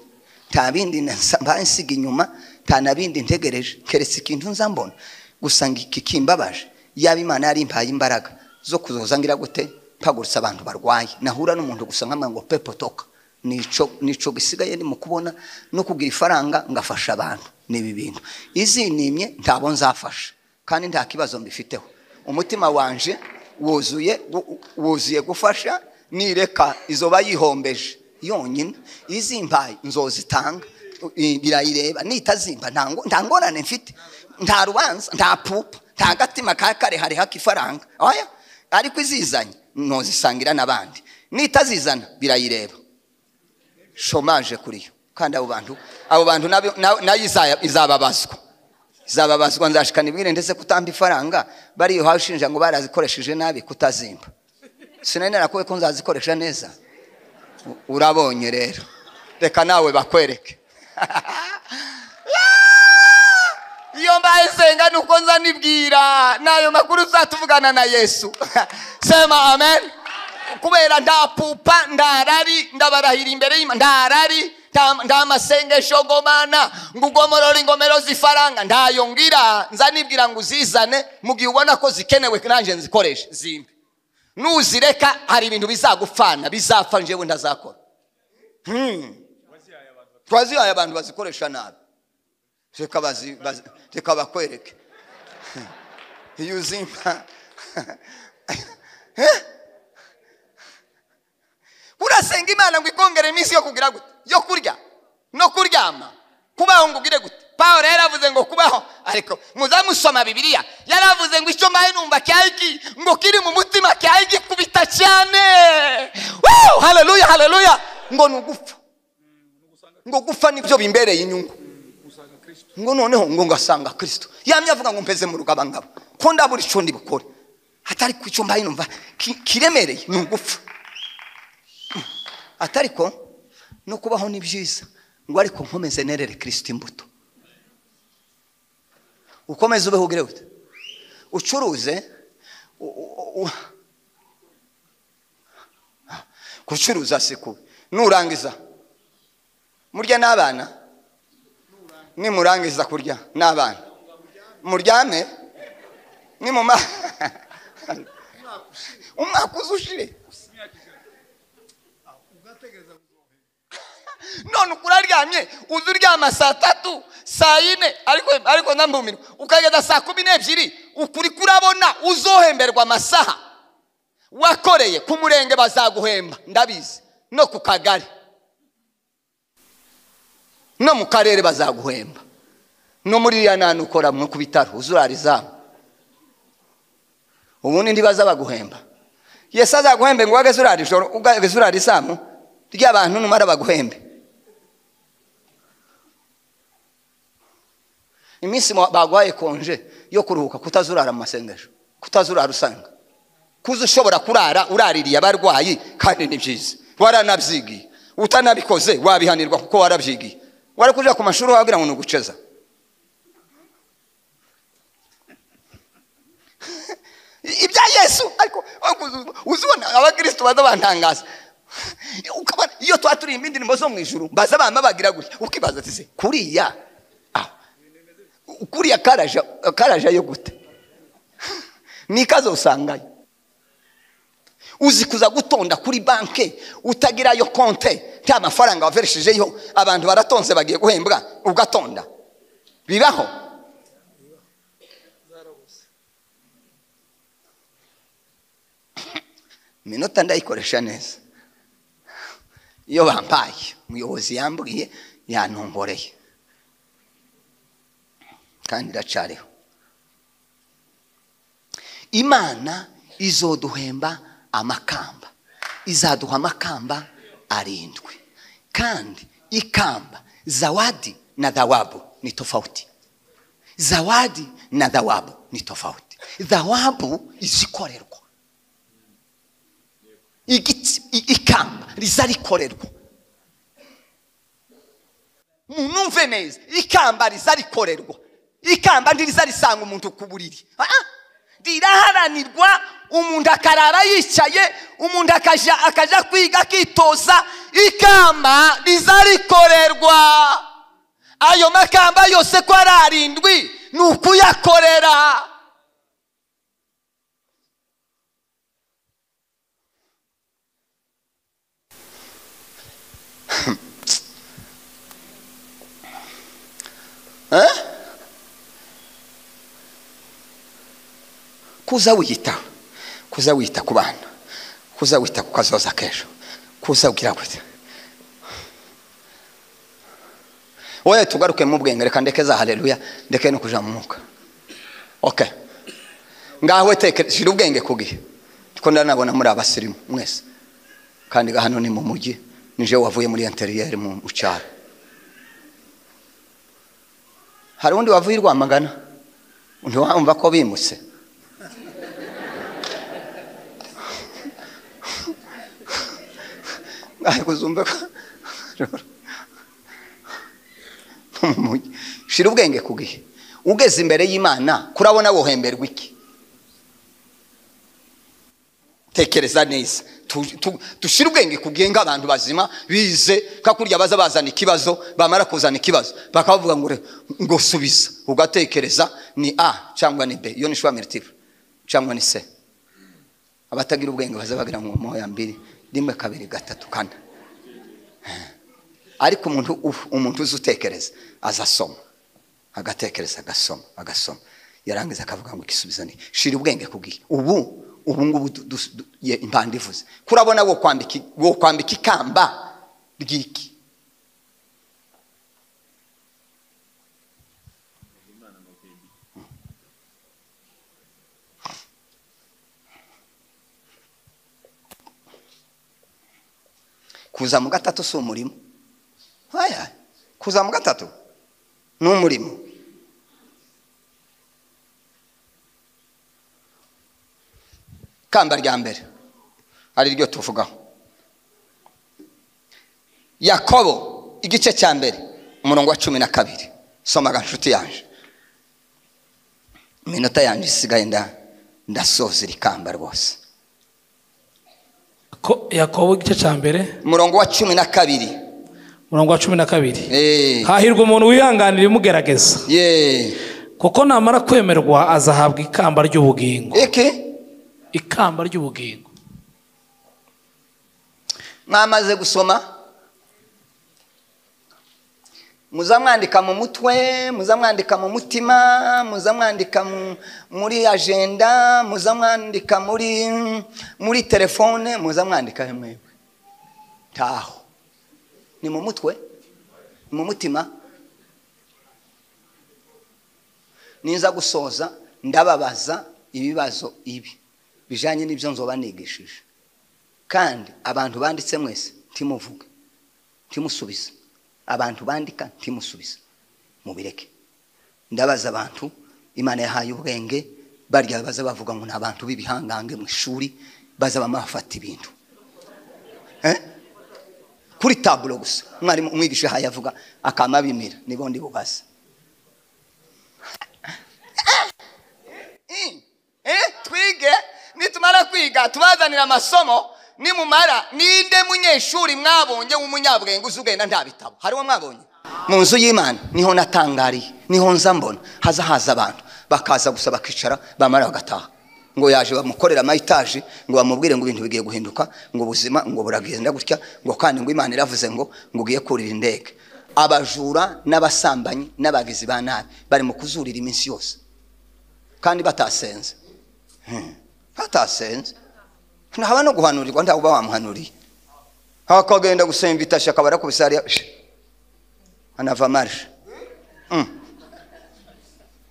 Nta bindi mbaye nsiga inyuma, nta nabindi ntegereje keretse ikintu nza mbona gusa ngikimbabaje. Yaba Imana yari impaye imbaraga zo kuzoza ngira gute mpagurutsa abantu barwaye nahura n'umuntu gusa nkamwe ngo pepo toka. Nico gisigaye ni mukubona no kugira ifaranga ngafasha abantu nibi bintu. Izinimye ntabo nzafasha kandi nta kibazo mbifiteho. Umutima wanje wuzuye gufasha nireka izoba yihombeje yonyine. Izimpaye nzozitanga birayireba nitazimba nta ngorane mfite, nta rubanza, nta pupa, nta gatima kakare hari hakifaranga. Oya, ariko izizanye nozisangira nabandi nitazizana birayireba. Chômage kuri yo. Kandi abo bantu nayo izababazwa. Izababazwa nzashikana ibwire ndetse kutamba ifaranga bari hashinja ngo barazikoresheje nabi kutazimba. Sinari narakuwe ko nzazikoresha neza. Urabonye rero. Reka nawe bakwereke. Iyo mbaye senga nuko nza nibwira nayo makuru uzatuvugana na Yesu. Sema amen. Kubera ndapupa ndarari ndabarahira imbere y'Imana ndarari ndamasengesho gomana ngugomorora ingomero zifaranga ndayongira nza nibwira ngo uzizane mugihe ubona ko zikenewe nanje nzikoreshe zimbe. Nuzireka hari ibintu bizagufana bizapfa njewe ndazakora. Twazihaye abantu bazikoresha nabi. Reka bakwereke. Iyo uzimba urasenga Imana ngo ikongere iminsi yo kugira gute yo kurya no kuryama kubaho ngo ugire gute. Paulo yaravuze ngo kubaho, ariko muzamusoma Bibiliya yaravuze ngo icyo mbaye numva cyaki ngo kiri mu mutima cyaki kubita cyane. Woo, haleluya haleluya. Ngo nugufa, ngo gufa nibyo bimbereye inyungu. Ngo noneho ngo ngasanga Kristo. Yamye avuga ngo mpeze mu rugabangabo ko ndabura ico ndi bukore atari ku icyo mbaye numva kiremereye nugufa. Atariko no kubaho ni byiza ngo ariko nkomeze nerere Kristo imbuto. Ukomeze ubeho ugire gute? Ucuruze. Gucuruza si kubi. Nurangiza murya n'abana, nimurangiza kurya n'abana muryame, nimuma umwaka uzushire. None ukuraryamye uza uryama saa 3 saa 4, ariko ndambumirwa ukageza saa 12, ukuri kurabona uzohemberwa amasaha wakoreye ku murenge bazaguhemba, ndabizi, no ku kagari no mu karere bazaguhemba, no muri ya nanu ukora mu ku bitaro uzurara izamu, ubundi ntibaza baguhemba. Yesu azaguhembe ngo wageze urara ijoro, ugeze urara izamu ry'abantu, numara baguhembe. Iminsi baguhaye konje yo kuruhuka, kutazurara mu masengesho, kutazurara usanga kuza ushobora kurara uraririye abarwayi, kandi ni byiza, waranabyigiye. Utanabikoze wabihanirwa kuko warabyigiye. Wari kuja ku mashuri wagira ngo ni uguceza. Ibya Yesu ariko uzubona abakristo baza bantangaza. Ukabona iyo twaturirimba indirimbo zo mu ijuru baza bama bagira gutya, ukibaza ati se kuriya kuriya karaja yo gute? Nikazosangayo. Uzi kuza gutonda kuri banke utagirayo konte, nta mafaranga wavereshejeyo, abantu baratonze bagiye guhembwa ugatonda. Bibaho. Minota ndayikoresha neza. Iyo bampaye umuyobozi yambwiye yanongoreye, kandi iracariho. Imana izoduhemba amakamba, izaduha amakamba 7. Kandi ikamba, zawadi na thawabu ni tofauti. Zawadi na thawabu ni tofauti. Thawabu izikorerwa, ikamba rizarikorerwa. Munumve neza, ikamba rizarikorerwa. Ikamba ndirizarisanga umuntu ku buriri, riraharanirwa. Umuntu akarara yicaye, umuntu akaja kwiga akitoza. Ikamba rizarikorerwa. Ayo makamba yose ko ari 7 ni ukuyakorera. Kuza wiyitaho, kuza wita ku bana, kuza wita ku kazoza k'ejo, kuza ugira gute. Oya tugaruke mu bwenge, reka ndeke za haleluya, ndeke no kuja mu mwuka. Okay, ngaho teke shira ubwenge kugihe, kuko ndanabona muri abasirimu mwese, kandi hano ni mu mujyi, nije wavuye muri interieur mu cyaro. Hari undi wavuye i Rwamagana, ntiwumva ko bimutse. Ariko shira ubwenge kugihe, ugeze imbere y'Imana kurabona wohemberwa iki? Tekereza neza, dushira ubwenge kugihe nk'abantu bazima bize, kakurya baza bazana ikibazo, bamara kuzana ikibazo bakavuga ngo subiza, ugatekereza ni A cyangwa ni B, iyo ni choix multiple cyangwa ni C. Abatagira ubwenge baza bagira ngo moya 2 1 2 3 4. Ariko umuntu uzutekereza azasoma, agatekereza agasoma, agasoma, yarangiza akavuga ngo igisubizo ni. Shira ubwenge kugihe. Ubu ngubu impanda ivuze, kurabona wo kwambika ikamba ryiki? Kuza mu gatatu si umurimo. Haya, kuza mu gatatu ni umurimo. Kamba rya mbere ari ryo tuvugaho, Yakobo igice cya mbere umurongo wa 12. Somaga nshuti yanje. Iminota yanjye isigaye ndasoza iri kamba rwose. Yakobo igice cya mbere umurongo wa 12. Umurongo wa 12. Hahirwa umuntu wihanganira imugerageza. Kuko namara kwemerwa azahabwa ikamba ry'ubugingo. Iki? Ikamba ry'ubugingo. Mwamaze gusoma? Muzamwandika mu mutwe, muzamwandika mu mutima, muzamwandika muri agenda, muzamwandika muri telefone, muzamwandika hemwe. Taho. Ni mu mutwe, mu mutima. Ninza gusoza ndababaza ibibazo ibi bijanye n'ibyo nzoba nigishije. Kandi abantu banditse mwese ntimuvuge, ntimusubize. Abantu bandika ntimusubize, mubireke. Ndabaza abantu Imana yahaye ubwenge, barya baza bavuga ngo n'abantu b'ibihangange mu ishuri, baza bamafata ibintu kuri tableau gusa. Mwarimu umwigisha haye avuga akamabimira, nibo ndi bubaza. Twige, nitumara kwiga tubazanira amasomo. Nimumara ninde munyeshuri mwabonye w'umunyabwenge uzugenda nta bitabo? Hariwo mwabonye? Mu nzu y'Imana niho natangariye, niho nza mbona haza haza abantu bakaza gusa bakicara, bamara bagataha. Ngo yaje bamukorera amayitaje, ngo bamubwire ngo ibintu bigiye guhinduka, ngo ubuzima ngo buragenda gutya, ngo kandi ngo Imana iravuze ngo ugiye kurira indege. Abajura n'abasambanyi n'abagizi ba nabi bari mu kuzurira iminsi yose kandi batasenze. Batasenze. Ntaba no guhanurirwa, nta uba wamuhanuriye. Hakagenda gusenga itasha akabara kubisari anava marche.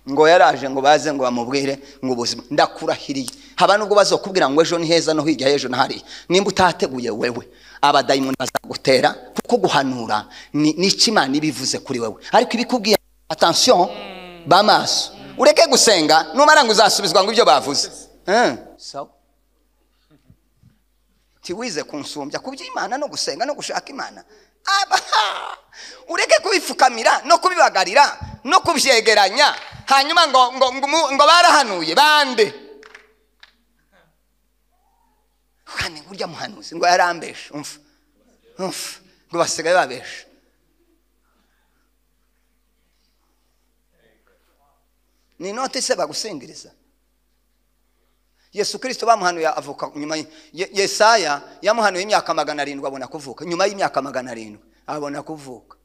Ngo yaraje ngo baze ngo bamubwire ngo ubuzima ndakurahiriye. Haba nubwo bazokubwira ngo ejo ni heza no hirya ejo na hari. Nimba utateguye wewe, abadayimoni bazagutera, kuko guhanura ni Imana ibivuze kuri wewe. Ariko ibikubwiye attention bamaso. Ureke gusenga numara ngo uzasubizwa ngo ibyo bavuze. So tiwize kunsumbya kubyimana no gusenga no gushaka Imana. Ureke kubifukamira no kubibagarira no kubyegeranya, hanyuma ngo ngo ngo barahanuye bande. Kandi burya muhanuzi ngo yarambeshe, umfa umfa ngo basigaye babeshe. Ni note se bagusingiriza. Yesu Kristo bamuhanuye avuka nyuma. Yesaya yamuhanuye imyaka 700 abona kuvuka. Nyuma y'imyaka 700 abona kuvuka.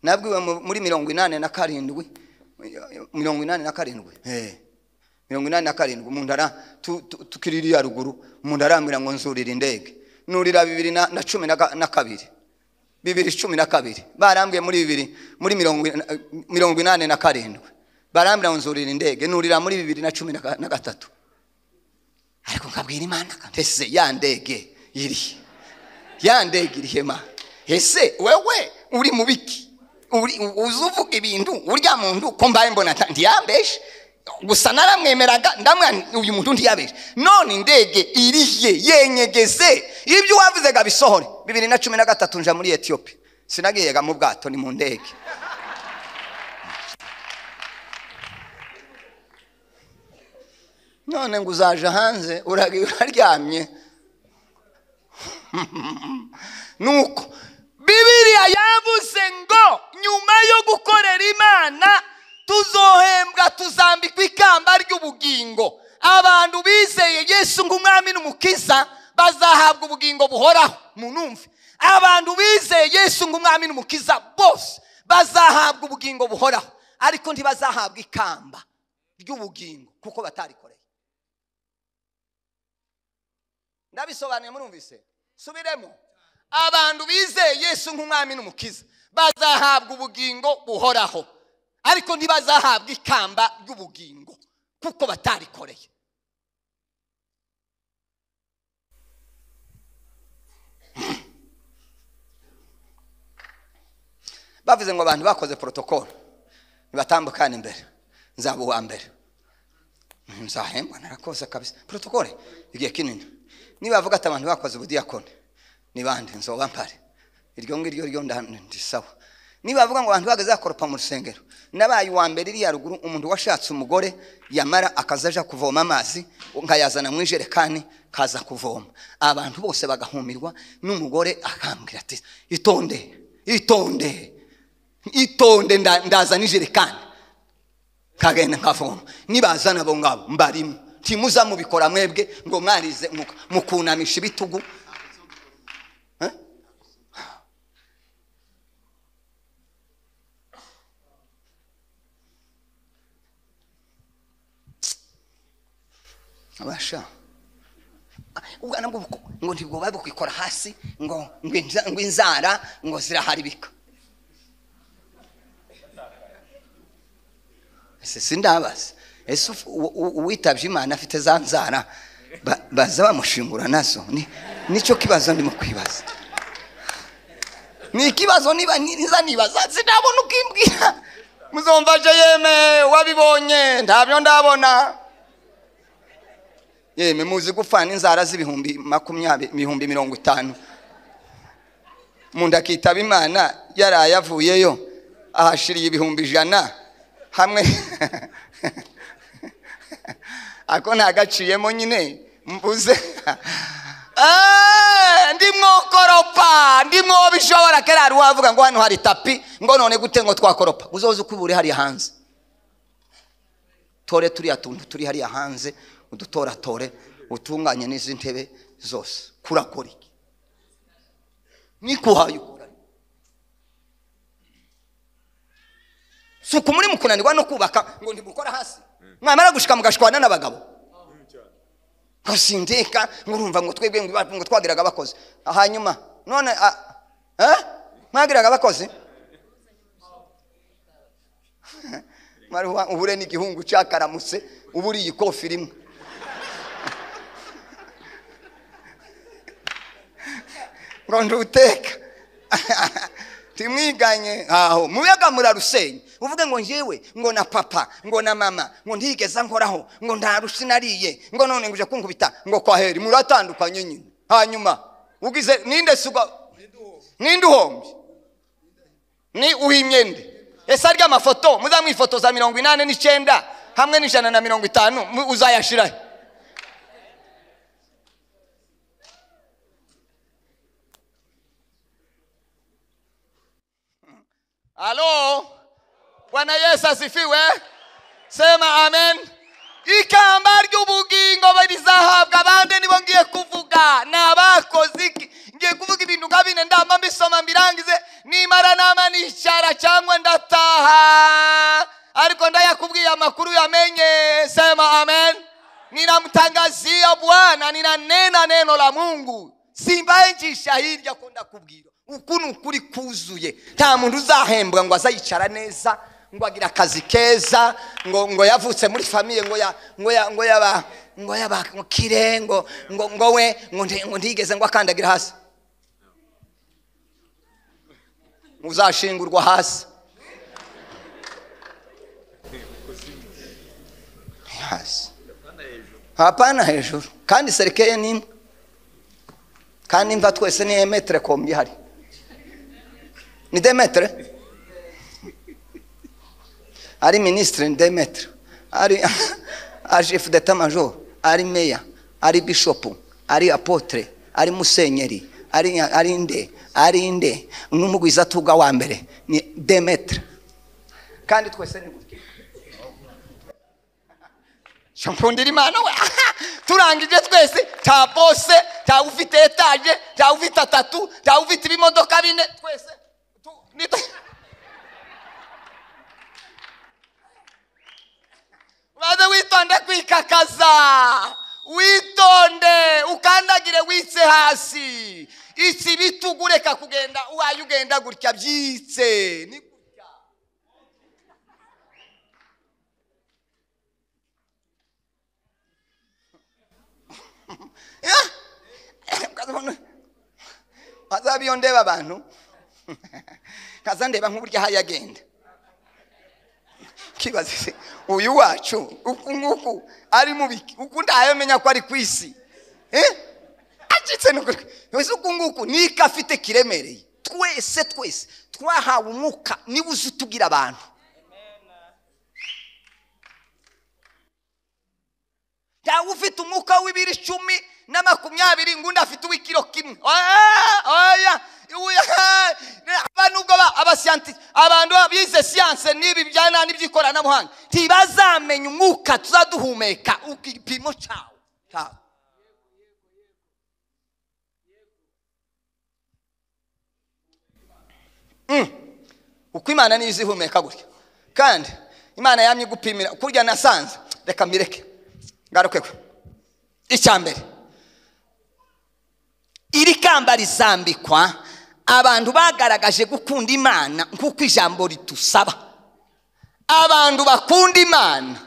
Nabwiwe muri 87, 87. 87 umuntu ara tukiririya ruguru, umuntu arambira ngo nzurira indege. Nurira 2012. 2012 barambwiye muri 2 muri 87. Barambira nzurira indege, nurira muri 2013. Ariko nkabwira Imana ese ya ndege iri, ya ndege iri hema. Ese wewe uri mubiki? Uri uzuvuga ibintu urya muntu ko mbaye mbona ntiyambeshe gusa naramwemeraga ndamwa uyu muntu ntiyabeshe. None indege iriye yenyegeze ibyo wavuze gabisohore. 2013 nja muri Ethiopia. Sinagiyega mu bwato, ni mu ndege. None ngo uzaje hanze uraryamye. Nuko Bibiliya yavuze ngo nyuma yo gukorera Imana tuzohembwa, tuzambikwa ikamba ry'ubugingo. Abantu bizeye Yesu ng'umwami n'umukiza bazahabwa ubugingo buhoraho. Munumve, abantu bizeye Yesu ng'umwami n'umukiza bose bazahabwa ubugingo buhoraho, ariko ntibazahabwa ikamba ry'ubugingo kuko batarikoreye. Ndabisobanuye murumvise? Subiremo. Abantu bizeye Yesu nk'umwami n'umukiza bazahabwa ubugingo buhoraho, ariko ntibazahabwa ikamba ry'ubugingo kuko batarikoreye. Bavuze ngo abantu bakoze protocol nibatambukane imbere, nzaba uwa mbere, nzahembwa narakoze kabisa. Protocol igihe kinini. Niba bavuga ati abantu bakoze ubudiyakoni ni bande, nzoba mpare iryo ngiryo ryo ndisawa. Niba bavuga ngo abantu bageze bakoropa mu rusengero, nabaye uwa mbere iriya ruguru, umuntu washatse umugore yamara akazaja kuvoma amazi nkayazana mu ijerekani kaza kuvoma, abantu bose bagahumirwa, n'umugore akambwira ati itonde itonde itonde, ndazana ijerekani kagenda nkavoma, nibazana abo ngabo mbarimo, ntimuza mubikora mwebwe ngo mwarize mukunamisha ibitugu. Abasha ubwana bwo ngo ntibwo babukwikora hasi ngo ngo inzara ngo ziraharibika. Ese sindabaza, ese uwitavye Imana afite za nzara baza bamushingura nazo? Nicyo kibazo ndimo kwibaza. Ni ikibazo niba niza nibaza sinabona ukimbwira. Muzomva je yeme wabibonye ntabyo ndabona. Yeme muzi gufana inzara z'ibihumbi 20 50,000. Umuntu akitaba Imana yaraye avuyeyo ahashiriye 100,000 hamwe ako ntagaciyemo nyine mvuze. Ndimwo koropa, ndimwo bishobora kera ruwavuga ngo hano hari tapi ngo none gute ngo twakoropa. Uzoze ukubure hari hanze, tore turiya tuntu turi hari hanze, udutoratore utunganye n'izi ntebe zose. Kurakora iki? Nikuhaye ukora suku muri mukunanirwa no kubaka ngo ntimukora hasi, mwamara gushika mugashwana n'abagabo ngo sindeka ngo urumva ngo twebwe ngo twagiraga abakozi. Hanyuma none mwagiraga abakozi maruwa uhure n'igihungu cyakaramutse uburi iyi kofi rimwe ngo nduteka timwiganye aho muyaga murarusenya uvuge ngo njewe ngo na papa ngo na mama ngo ntigeza nkoraho ngo ndarusha nariye ngo none nguje kunkubita ngo kwaheri. Muratandukanye nyine. Hanyuma ugize ninde suga ninde uhombye ni uhimyende ese arya amafoto muzamwifotoza 89 hamwe n'ijana na 50 uzayashira. Halo, Bwana Yesu asifiwe. Sema amen. Ikamba ry'ubugingo barizahabwa abandi nibo ngiye kuvuga nabakoze iki. Ngiye kuvuga ibintu nka bine ndamba mbisoma mbirangize, nimara nama nicara cyangwa ndataha, ariko ndayakubwiye amakuru yamenye. Sema amen. Ninamtangazia Bwana, ninanena neno la Mungu, simbaye njishahidi ko ndakubwira ukuntu kuri kuzuye. Nta muntu uzahembwa ngo azayicara neza ngo agira akazi keza ngo ngo yavutse muri famille ngo ya ngo ya ngo yaba ngo yaba kire ngo ngo ngo we ngo ntigeze ngo akandagira hasi. Muzashingurwa hasi hasi, hapana hejuru. Kandi serikeye ni kandi imva twese ni metre kombi hari ni 2 metre, ari ministre ni 2 metre, ari chef d'état major, ari meya, ari bishop, ari apotre, ari musenyeri, ari nde, ari nde, n'umugwiza tuga wa mbere ni 2 metre. Kandi twese ni gutya. Shampundira Imana we. Turangije twese, ta bose, ta ufite etage, ta ufite atatu, ta ufite ibimodoka bine, twese Baze witonde kwikakaza, witonde ukandagire witse hasi, iki bitugureka kugenda uwaye ugenda gutya byitse ni gutya. Azabiyo ndeba abantu kaza ndeba nk'uburyo hayagenda kibaze uyu wacu uku nguku ari mubiki uku ndayamenya ko ari kwisi acitse nuko wese uku nguku nika afite kiremereye Twese twese twahawe umwuka niwe uzi utugira abantu. Ntawe ufite umwuka w'ibiro 10 na 20 ngo afite uw'ikiro kimwe. Oya abantu abasiyanti, abantu bize siyanse n'ibi bijyana n'iby'ikoranabuhanga ntibazamenya umwuka tuzaduhumeka igipimo cyawo. Uko Imana niyo izihumeka gutya, kandi Imana yamye gupimira kurya nasanze. Reka mbireke ngaruke icya mbere, iri kamba rizambikwa abantu bagaragaje gukunda Imana nk'uko ijambo ritusaba. Abantu bakunda Imana.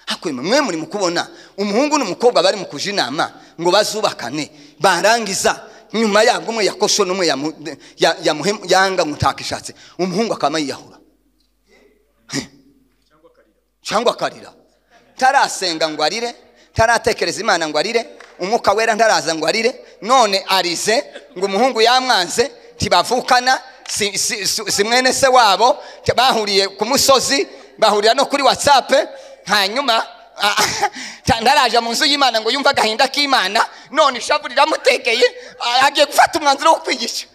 Hakwema mwe muri mukubona umuhungu n'umukobwa bari mu kuja inama ngo bazubakane, barangiza nyuma yabwo umwe yakosho n'umwe yanga ngutakishatse, umuhungu akama yiyahura cyangwa akarira. Tarasenga ngo arire, taratekereza Imana ngo arire, umwuka wera ntaraza ngo arire, none arize ngo umuhungu yamwanze, tibavukana, si mwene se wabo, bahuriye ku musozi, bahurira no kuri WhatsApp, hanyuma ntaraje mu nzu y'Imana ngo yumva agahinda k'Imana, none ishavu riramutekeye, agiye gufata umwanzuro wo kwigisha.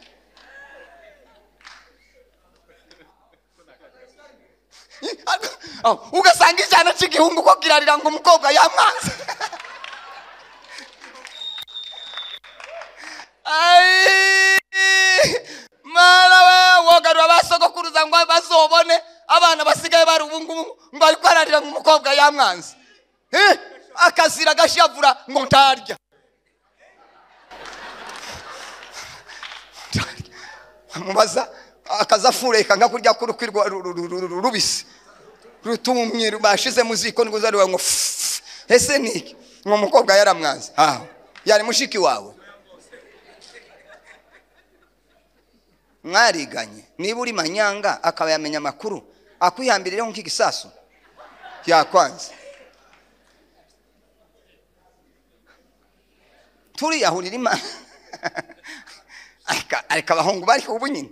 Ugasanga ijana cy'igihungu ko kirarira ngo umukobwa yamwanze. Mara we wogarura basogokuruza ngo bazobone abana basigaye bari ubungubu ngo ariko ararira ngo umukobwa yamwanze. Akazira gashavura ngo ntarya. Mubaza akazafureka nka kurya kurukwirwa rubisi rutumye bashize muziko ngo uzariwa ngo ese niki ngo umukobwa yaramwanze. Yari mushiki wawe mwariganye, niba uri manyanga akaba yamenya amakuru akwihambirireho nk'igisasu yakwanze. Turiyahurira Imana. Ariko abahungu bari ubu nyine.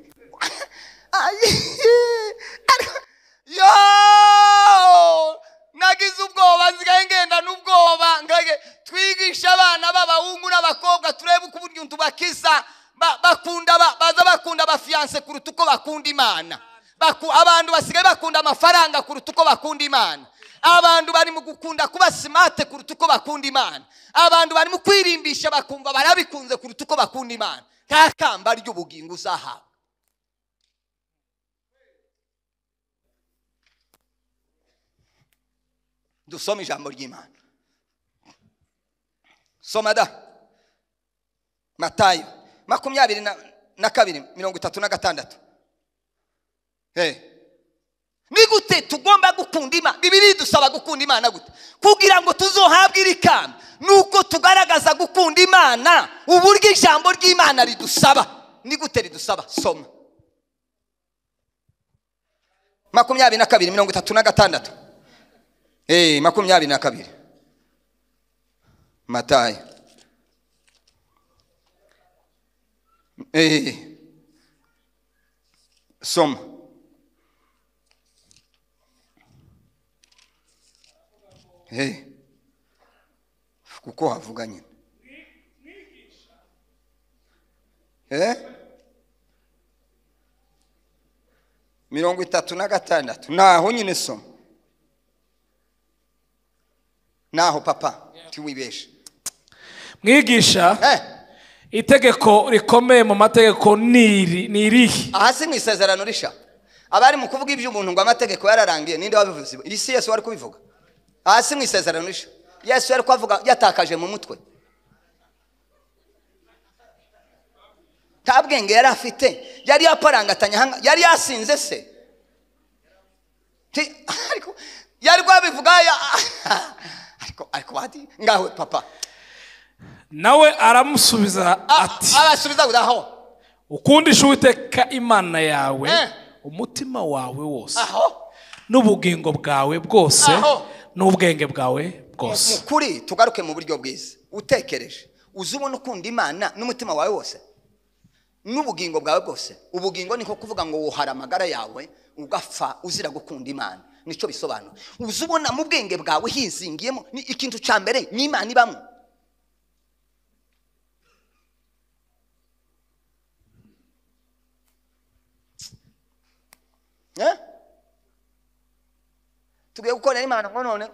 Yo nagize ubwoba, nsigaye ngenda n'ubwoba. Twigisha abana b'abahungu n'abakobwa turebe uko uburyo tubakiza, bakunda baza bakunda abafiyanse kuruta uko bakunda Imana. Abantu basigaye bakunda amafaranga kuruta uko bakunda Imana. Abantu bari mu gukunda kuba smart kuruta uko bakunda Imana. Abantu bari mu kwirimbisha bakumva barabikunze kuruta uko bakunda Imana. Nta kamba ry'ubugingo uzahabwa. Dusome ijambo ry'Imana. Soma da Matayo 22 36. Ni gute tugomba gukunda Imana? Bibiliya idusaba gukunda Imana gute? Kugira ngo tuzohabwe iri kamba nuko tugaragaza gukunda Imana uburyo ijambo ry'Imana ridusaba. Ni gute ridusaba? Soma 22 36. 22 Matayo. Soma. Kuko havuga nyine. 36 naho nyine soma. Naho papa tiwibeshe. Mwigisha, itegeko rikomeye mu mategeko ni irihe? Aha si mu isezerano risha. Abari mu kuvuga iby'umuntu ngo amategeko yararangiye, ninde wabivuze? Isi Yesu wari kubivuga. Aha si mu isezerano risha. Yesu yari kuvuga yatakaje mu mutwe. Nta bwenge yari afite, yari yaparangatanya, yari yasinze se. Ariko yari kwabivuga ariko bati ngaho papa. Nawe aramusubiza ati, arasubiza aho, ukundisha Uwiteka Imana yawe umutima wawe wose, n'ubugingo bwawe bwose, n'ubwenge bwawe bwose. Mukuri tugaruke mu buryo bwiza. Utekereje uzubona ukunda Imana n'umutima wawe wose. N'ubugingo bwawe bwose. Ubugingo niko kuvuga ngo wohara amagara yawe ugapfa uzira gukunda Imana. Nico bisobanura. Uzubona mu bwenge bwawe hizingiyemo ni ikintu ca mbere ni Imana ibamo. Tugiye gukorera Imana ngo none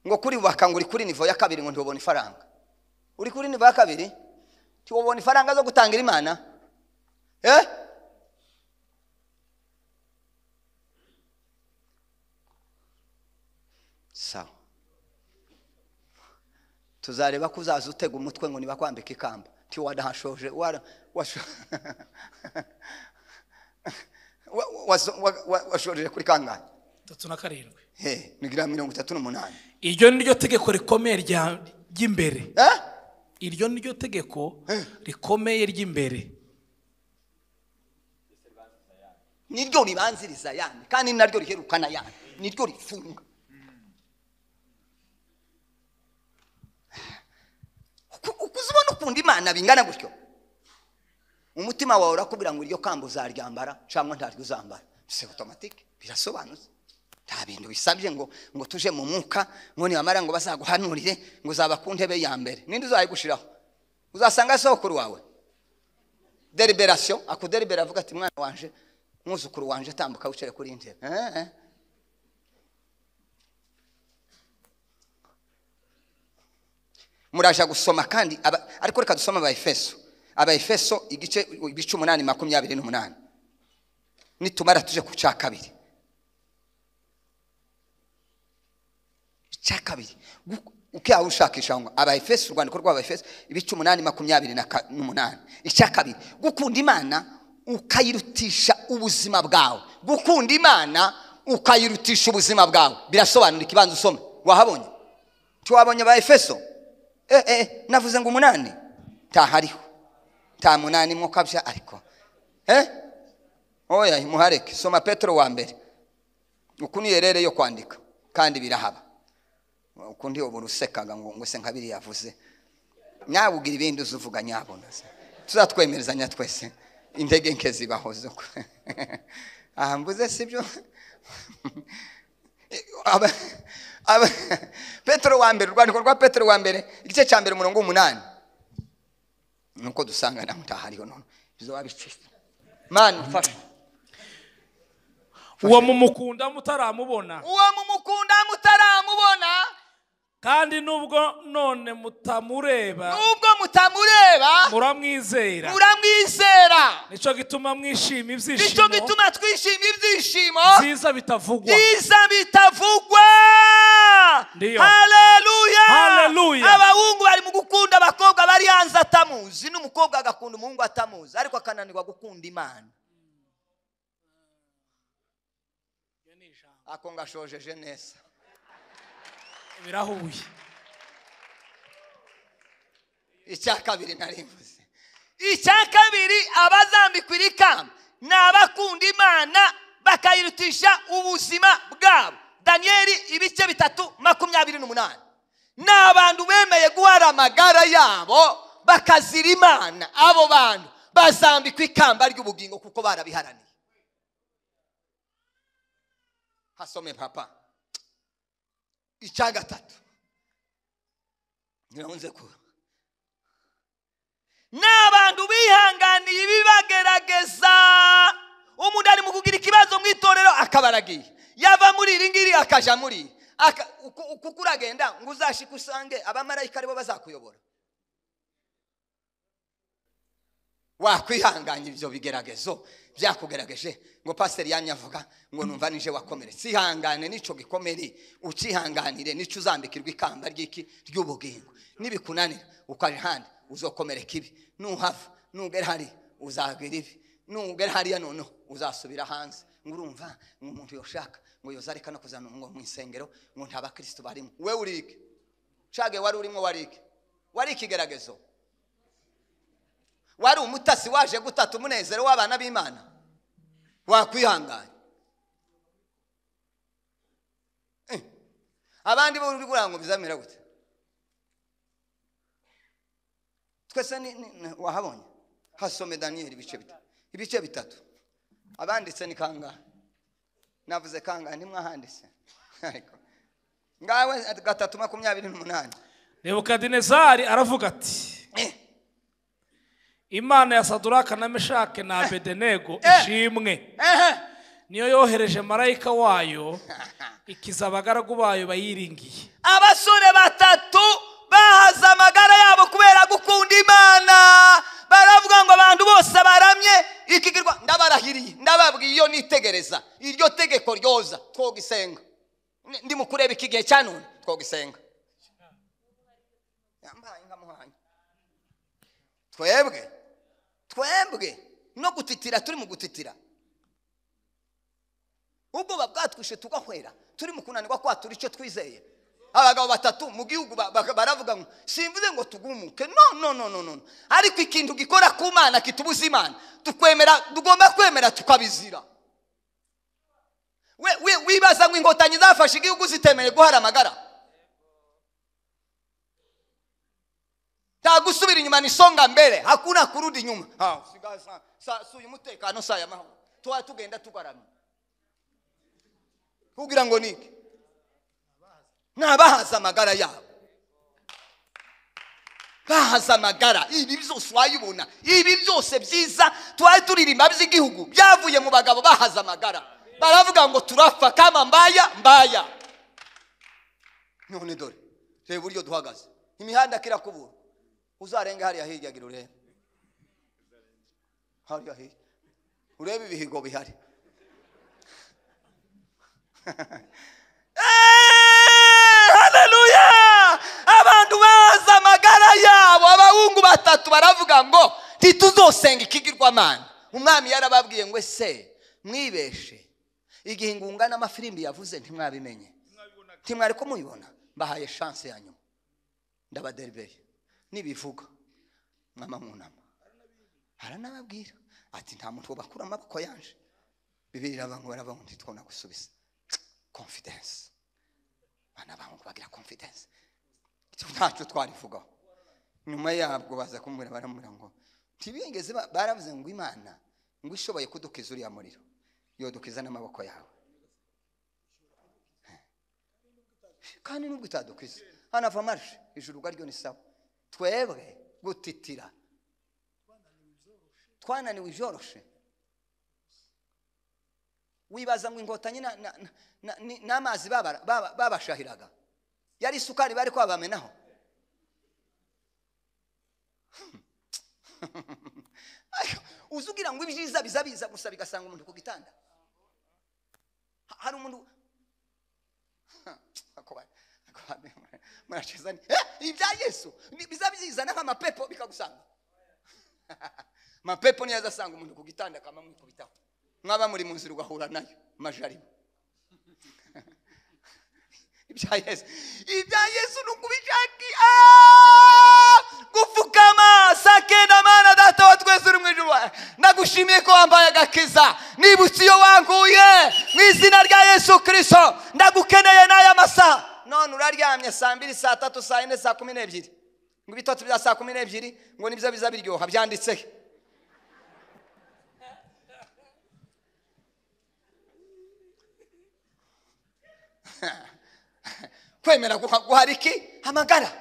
ngo kuri bakanguri kuri nivo ya kabiri ngo ntubone ifaranga. Uri kuri nivo ya kabiri tiwobona ifaranga zo gutangira Imana. Sawa. Tuzareba ko uzaza utega umutwe ngo nibakwambika ikamba. Tiwadahashoje washoje kuri kangahe? 37. Nigira 38. Iryo ni ryo tegeko rikomeye ry'imbere. Iryo ni ryo tegeko rikomeye ry'imbere. Niryo ribanziriza yandi kandi naryo riherukana yandi. Niryo rifunga. Ukuzubona ukunda Imana bingana gutyo. Umutima wawe urakubwira ngo iryo kamba uzaryambara cyangwa ntaryo uzambara. C'est automatique, birasobanutse. Nta bintu bisabye ngo tuje mu mwuka ngo nibamara ngo bazaguhanurire ngo uzaba ku ntebe ya mbere. Ninde uzayigushiraho? Uzasanga sokuru wawe. Deliberation, akudelibera avuga ati mwana wanje, mwuzukuru wanje tambuka wicare kuri intebe. Muraja gusoma kandi ariko reka dusoma Abaefeso. Abaefeso igice 8:28. Nitumara tuje ku cya kabiri. Cya kabiri ukiya ushakisha ngo Abaefeso, urwandiko rw'Abaefeso ibice 8:28. Icya kabiri, gukunda Imana ukayirutisha ubuzima bwawe. Gukunda Imana ukayirutisha ubuzima bwawe birasobanura ikibanza usome. Wahabonye? Tuwabonye Abaefeso? Navuze ngo 8 tahariho. Ta 8 mwokabya ariko. Oya muhareke soma Petro wa mbere. Ukuni yerere yo kwandika kandi birahaba. Ukundi oburusekaga ngo se nkabiri yavuze. Nyabugira ibindi uzuvuga nyabona. Tuzatwemerezanya twese intege nke zibahoze. Aha mvuze sibyo. Petro wa mbere, urwandiko rwa Petro wa mbere igice cya mbere umurongo 8. Nuko dusanga na mutahariho none bizo babicitse. Man mfasha. Uwo mumukunda mutaramubona. Uwo mumukunda mutaramubona. Kandi nubwo none mutamureba. Nubwo mutamureba muramwizera. Muramwizera. Nico gituma mwishima ibyishimo. Nico gituma twishima ibyishimo. Byiza bitavugwa. Byiza bitavugwa. Haleluya. Haleluya. Abahungu bari mu gukunda abakobwa bari hanze atamuzi, n'umukobwa agakunda umuhungu atamuzi, ariko akananirwa gukunda Imana. Ako ngashojeje neza. Birahuye. Icya kabiri narimvuze. Icya kabiri, abazambikwa iri kamba ni abakunda Imana bakayirutisha ubuzima bwabo. Danieli ibice 3:28. Ni abantu bemeye guhara amagara yabo bakazira Imana. Abo bantu bazambikwa ikamba ry'ubugingo kuko barabiharaniye. Hasome papa. Icya gatatu nirahunze ko n'abantu bihanganiye ibibagerageza. Umuntu ari mu kugira ikibazo mu itorero akabaragiye, yava muri iri ngiri akaja muri kuko uragenda ngo uzashike usange abamarayika aribo bazakuyobora. Wakwihanganya ibyo bigeragezo byakugerageje ngo pastor yamye avuga ngo numva nije wakomeretse. Ihangane nico gikomere, ucihanganire nico uzambikirwa ikamba ry'iki ry'ubugingo. Nibikunanira ukaje handi uzokomereka ibi, nuhava nugera hari uzagira ibi, nugera hariya none uzasubira hanze. Ngo urumva ngo umuntu yoshaka ngo yozareka no kuzana ngo mu isengero ngo nta bakristo barimo. We urike cage wari urimo, warike wari ikigeragezo, wari umutasi waje gutata umunezero w'abana b'Imana. Wakwihanganya. Abandi bo uri kurango bizamera gute? Twese ni wahabonye. Hasome Daniel ibice bitatu. Abanditse ni kangahe? Navuze kangahe ntimwahanditse? Ariko ngawe 3:28. Nebukadinezari aravuga ati Imana ya Saduraka na Meshake na Abedenego ishimwe, niyo yohereje marayika wayo ikiza abagaragu bayo bayiringiye. Abasore batatu bahaza amagara yabo kubera gukunda Imana, baravuga ngo abantu bose baramye ikigirwa. Ndabarahiriye, ndababwiye iyo nitegereza iryo tegeko ryoza twogisenga. Ndi mu kureba iki gihe cya none twogisenga. Yambaye nkamuhanya. Twebwe no gutitira, turi mu gutitira. Ubwo babwatwishe tugahwera, turi mu kunanirwa kwatura icyo twizeye. Abagabo batatu mu gihugu baravuga ngo simvuze ngo tugumuke, no no no no, ariko ikintu gikora ku Mana kitubuza Imana, tukwemera, tugomba kwemera tukabizira. We wibaza ngo inkotanyi zafashe igihugu zitemeye guhara amagara. Nta gusubira inyuma, ni songa mbere, hakuna kurudi nyuma. Sigaza sa suyu mutekano saya mahoro, tuwa tugenda tugaramye kugira ngo niki nabahaza amagara yabo, bahaza amagara. Ibi byose wayibona, ibi byose byiza twari turirimba by'igihugu byavuye mu bagabo bahaza amagara, baravuga ngo turapfa kama mbaya mbaya. None dore reba uburyo duhagaze, imihanda kirakubura, uzarenga hariya hirya gira urebe hariya hirya urebe ibihigo bihari. Haleluya! Abantu baza amagara yabo. Abahungu batatu baravuga ngo ntituzosenga ikigirwamana. Umwami yarababwiye ngo ese mwibeshe igihe ingunga n'amafirimbi yavuze ntimwabimenye, ntimwari ko mubibona. Mbahaye chance ya nyuma, ndabaderibeye nibivuga mwama munama. Aranababwira ati nta muntu bakura amaboko yanje. Bibiri iravuga ngo baravuga ngo ntitwona gusubiza. Confidence. Bana bangu bagira confidence. Ntacyo twarivugaho. Nyuma yabwo baza kumubwira, baramubwira ngo ntibigeze baravuze ngo Imana ngo ishoboye kudukiza uriya muriro, yodukiza n'amaboko yawe. Kandi nubwo itadukiza hanava marshe ijuru ryo ni sawa. Twebwe gutitira twananiwe ibyoroshe. Wibaza ngo inkotanyi n'amazi babashahiraga yari isukari bari kwabamenaho. Uzugira ngo ibyiza biza gusa bigasanga umuntu ku gitanda. Hari umuntu ibya Yesu biza bizana nk'amapepo bikagusanga. Mapepo niyo azasanga umuntu ku gitanda akamamwikubitaho. Mwaba muri mu nzira ugahura nayo majaribu. Ibya Yesu nukubishaki gupfukama sakenda. Mana data wa twese uri mu ijuru, ndagushimiye ko wambaye agakiza, nibutse iyo wankuye mu izina rya Yesu Kristo, ndagukeneye n'aya masaha. None uraryamye saa 2, saa 3, saa 4, saa 12, ngo ibitotsi bya saa 12 ngo nibyo biza biryoha, byanditse. Kwemera guhara iki? Amagara.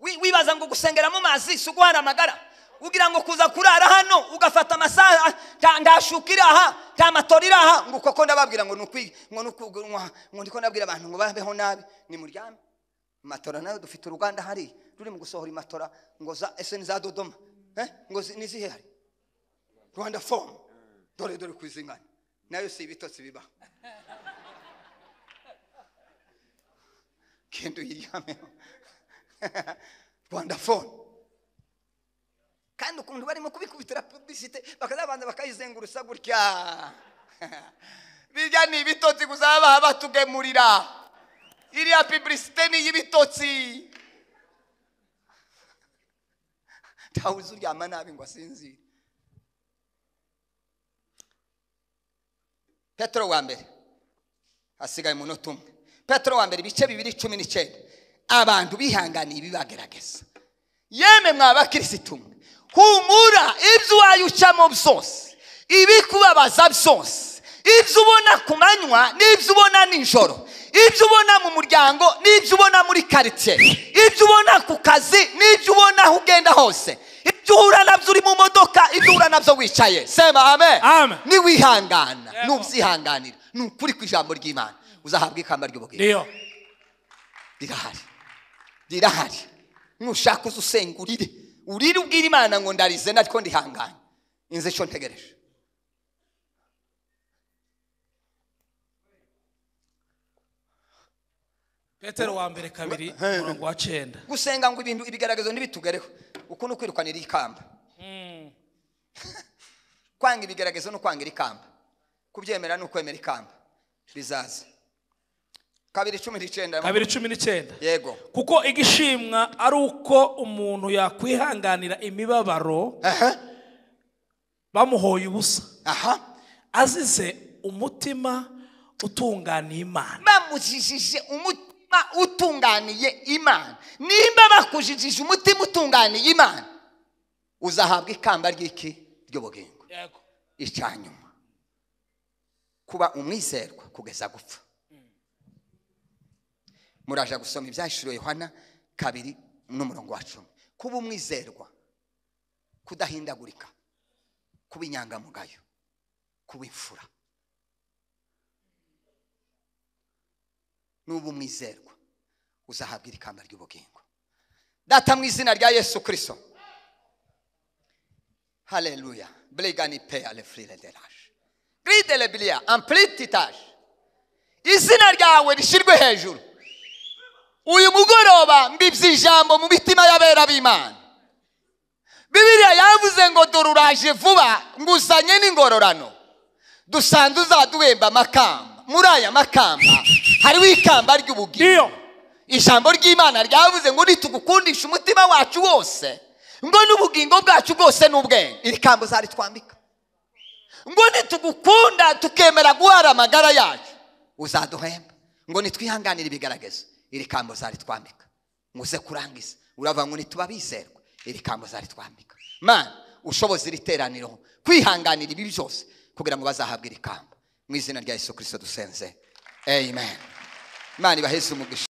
Wibaza ngo gusengera mu mazi si uguhara amagara. Ugira ngo kuza kurara hano ugafata amasaha ndashukira aha nta matora aha, ngo koko ndababwira ngo nukwi ngo ngo ndiko ndabwira abantu ngo babeho nabi. Ni muryame matora nayo dufite uruganda hari ruri mu gusohora imatora ngo za ese ni za Dodoma ngo nizihe hari Rwanda form dore dore kwizingana nayo si ibitotsi biba kendo yiryame Rwanda phone. Kandi ukuntu barimo kubikubitira publicité bakazabanza bakayizengurusa gutya. Bijya ni ibitotsi kuzaba batugemurira. Iriya publicité ni y'ibitotsi. Tawuzi uryama nabi ngo asinzire. Petero wa mbere hasigaye umunota umwe. Petero wa mbere ibice 2:19. Abantu bihanganiye ibibagerageza. Yemwe mwa bakirisitu mwe, Humura, ibyo wayucamo byose, ibikubabaza byose, ibyo ubona ku manywa n'ibyo ubona nijoro, ibyo ubona mu muryango n'ibyo ubona muri quartier, ibyo ubona ku kazi n'ibyo ubona aho ugenda hose, ibyo uhura nabyo uri mu modoka, ibyo uhura nabyo wicaye. Sema amen. Amen. Niwihangana, nubyihanganira, ni ukuri ku ijambo ry'Imana uzahabwa ikamba ry'ubugingo. Ndiyo. Rirahari, rirahari. Nushaka uzusenga urire, urire ubwira Imana ngo ndarize nariko ndihanganye, inze ico ntegereje. Petero wa mbere 2:9. Gusenga ngo ibintu ibigaragazo ntibitugereho, uko no kwirukanira ikamba. Kwanga ibigaragazo no kwanga ikamba, kubyemera no kwemera ikamba bizaza. 2:19. 2:19. Yego. Kuko igishimwa ari uko umuntu yakwihanganira imibabaro bamuhoye ubusa, azize umutima utunganiye Imana. Bamujijije umutima utunganiye Imana. Nimba bakujijije umutima utunganiye Imana, uzahabwa ikamba ry'iki? Ry'ubugingo. Yego. Icyanyuma, kuba umwizerwa kugeza gupfa. Muraja gusoma ibyahishuriwe Yohana 2:10. Kuba umwizerwa, kudahindagurika, kuba inyangamugayo, kuba imfura. Nuba umwizerwa uzahabwa ikamba ry'ubugingo. Data mu izina rya Yesu Kristo. Haleluya. Blegani pe ale frile delage. Gride le bilia amplititage. Izina ryawe rishirwe hejuru. Uyu mugoroba mbibye ijambo mu mitima y'abera b'Imana. Bibiliya yavuze ngo dore uraje vuba nguzanye n'ingororano. Dusanze uzaduhemba amakamba. Muri aya makamba hariho ikamba ry'ubugingo. Ijambo ry'Imana ryavuze ngo nitugukundisha umutima wacu wose, ngo n'ubugingo bwacu bwose n'ubwenge, iri kamba uzaritwambika. Ngo nitugukunda tukemera guhara amagara yacu, uzaduhemba. Ngo nitwihanganire ibigaragazo, iri kamba uzaritwambika. Ngo uze kurangiza urava ngo nituba bizerwa, iri kamba uzaritwambika. Mana ushoboze iri teraniro kwihanganira ibi byose kugira ngo bazahabwe iri kamba. Mu izina rya Yesu Kristo dusenze, amen. Imana ibaheze umugisha.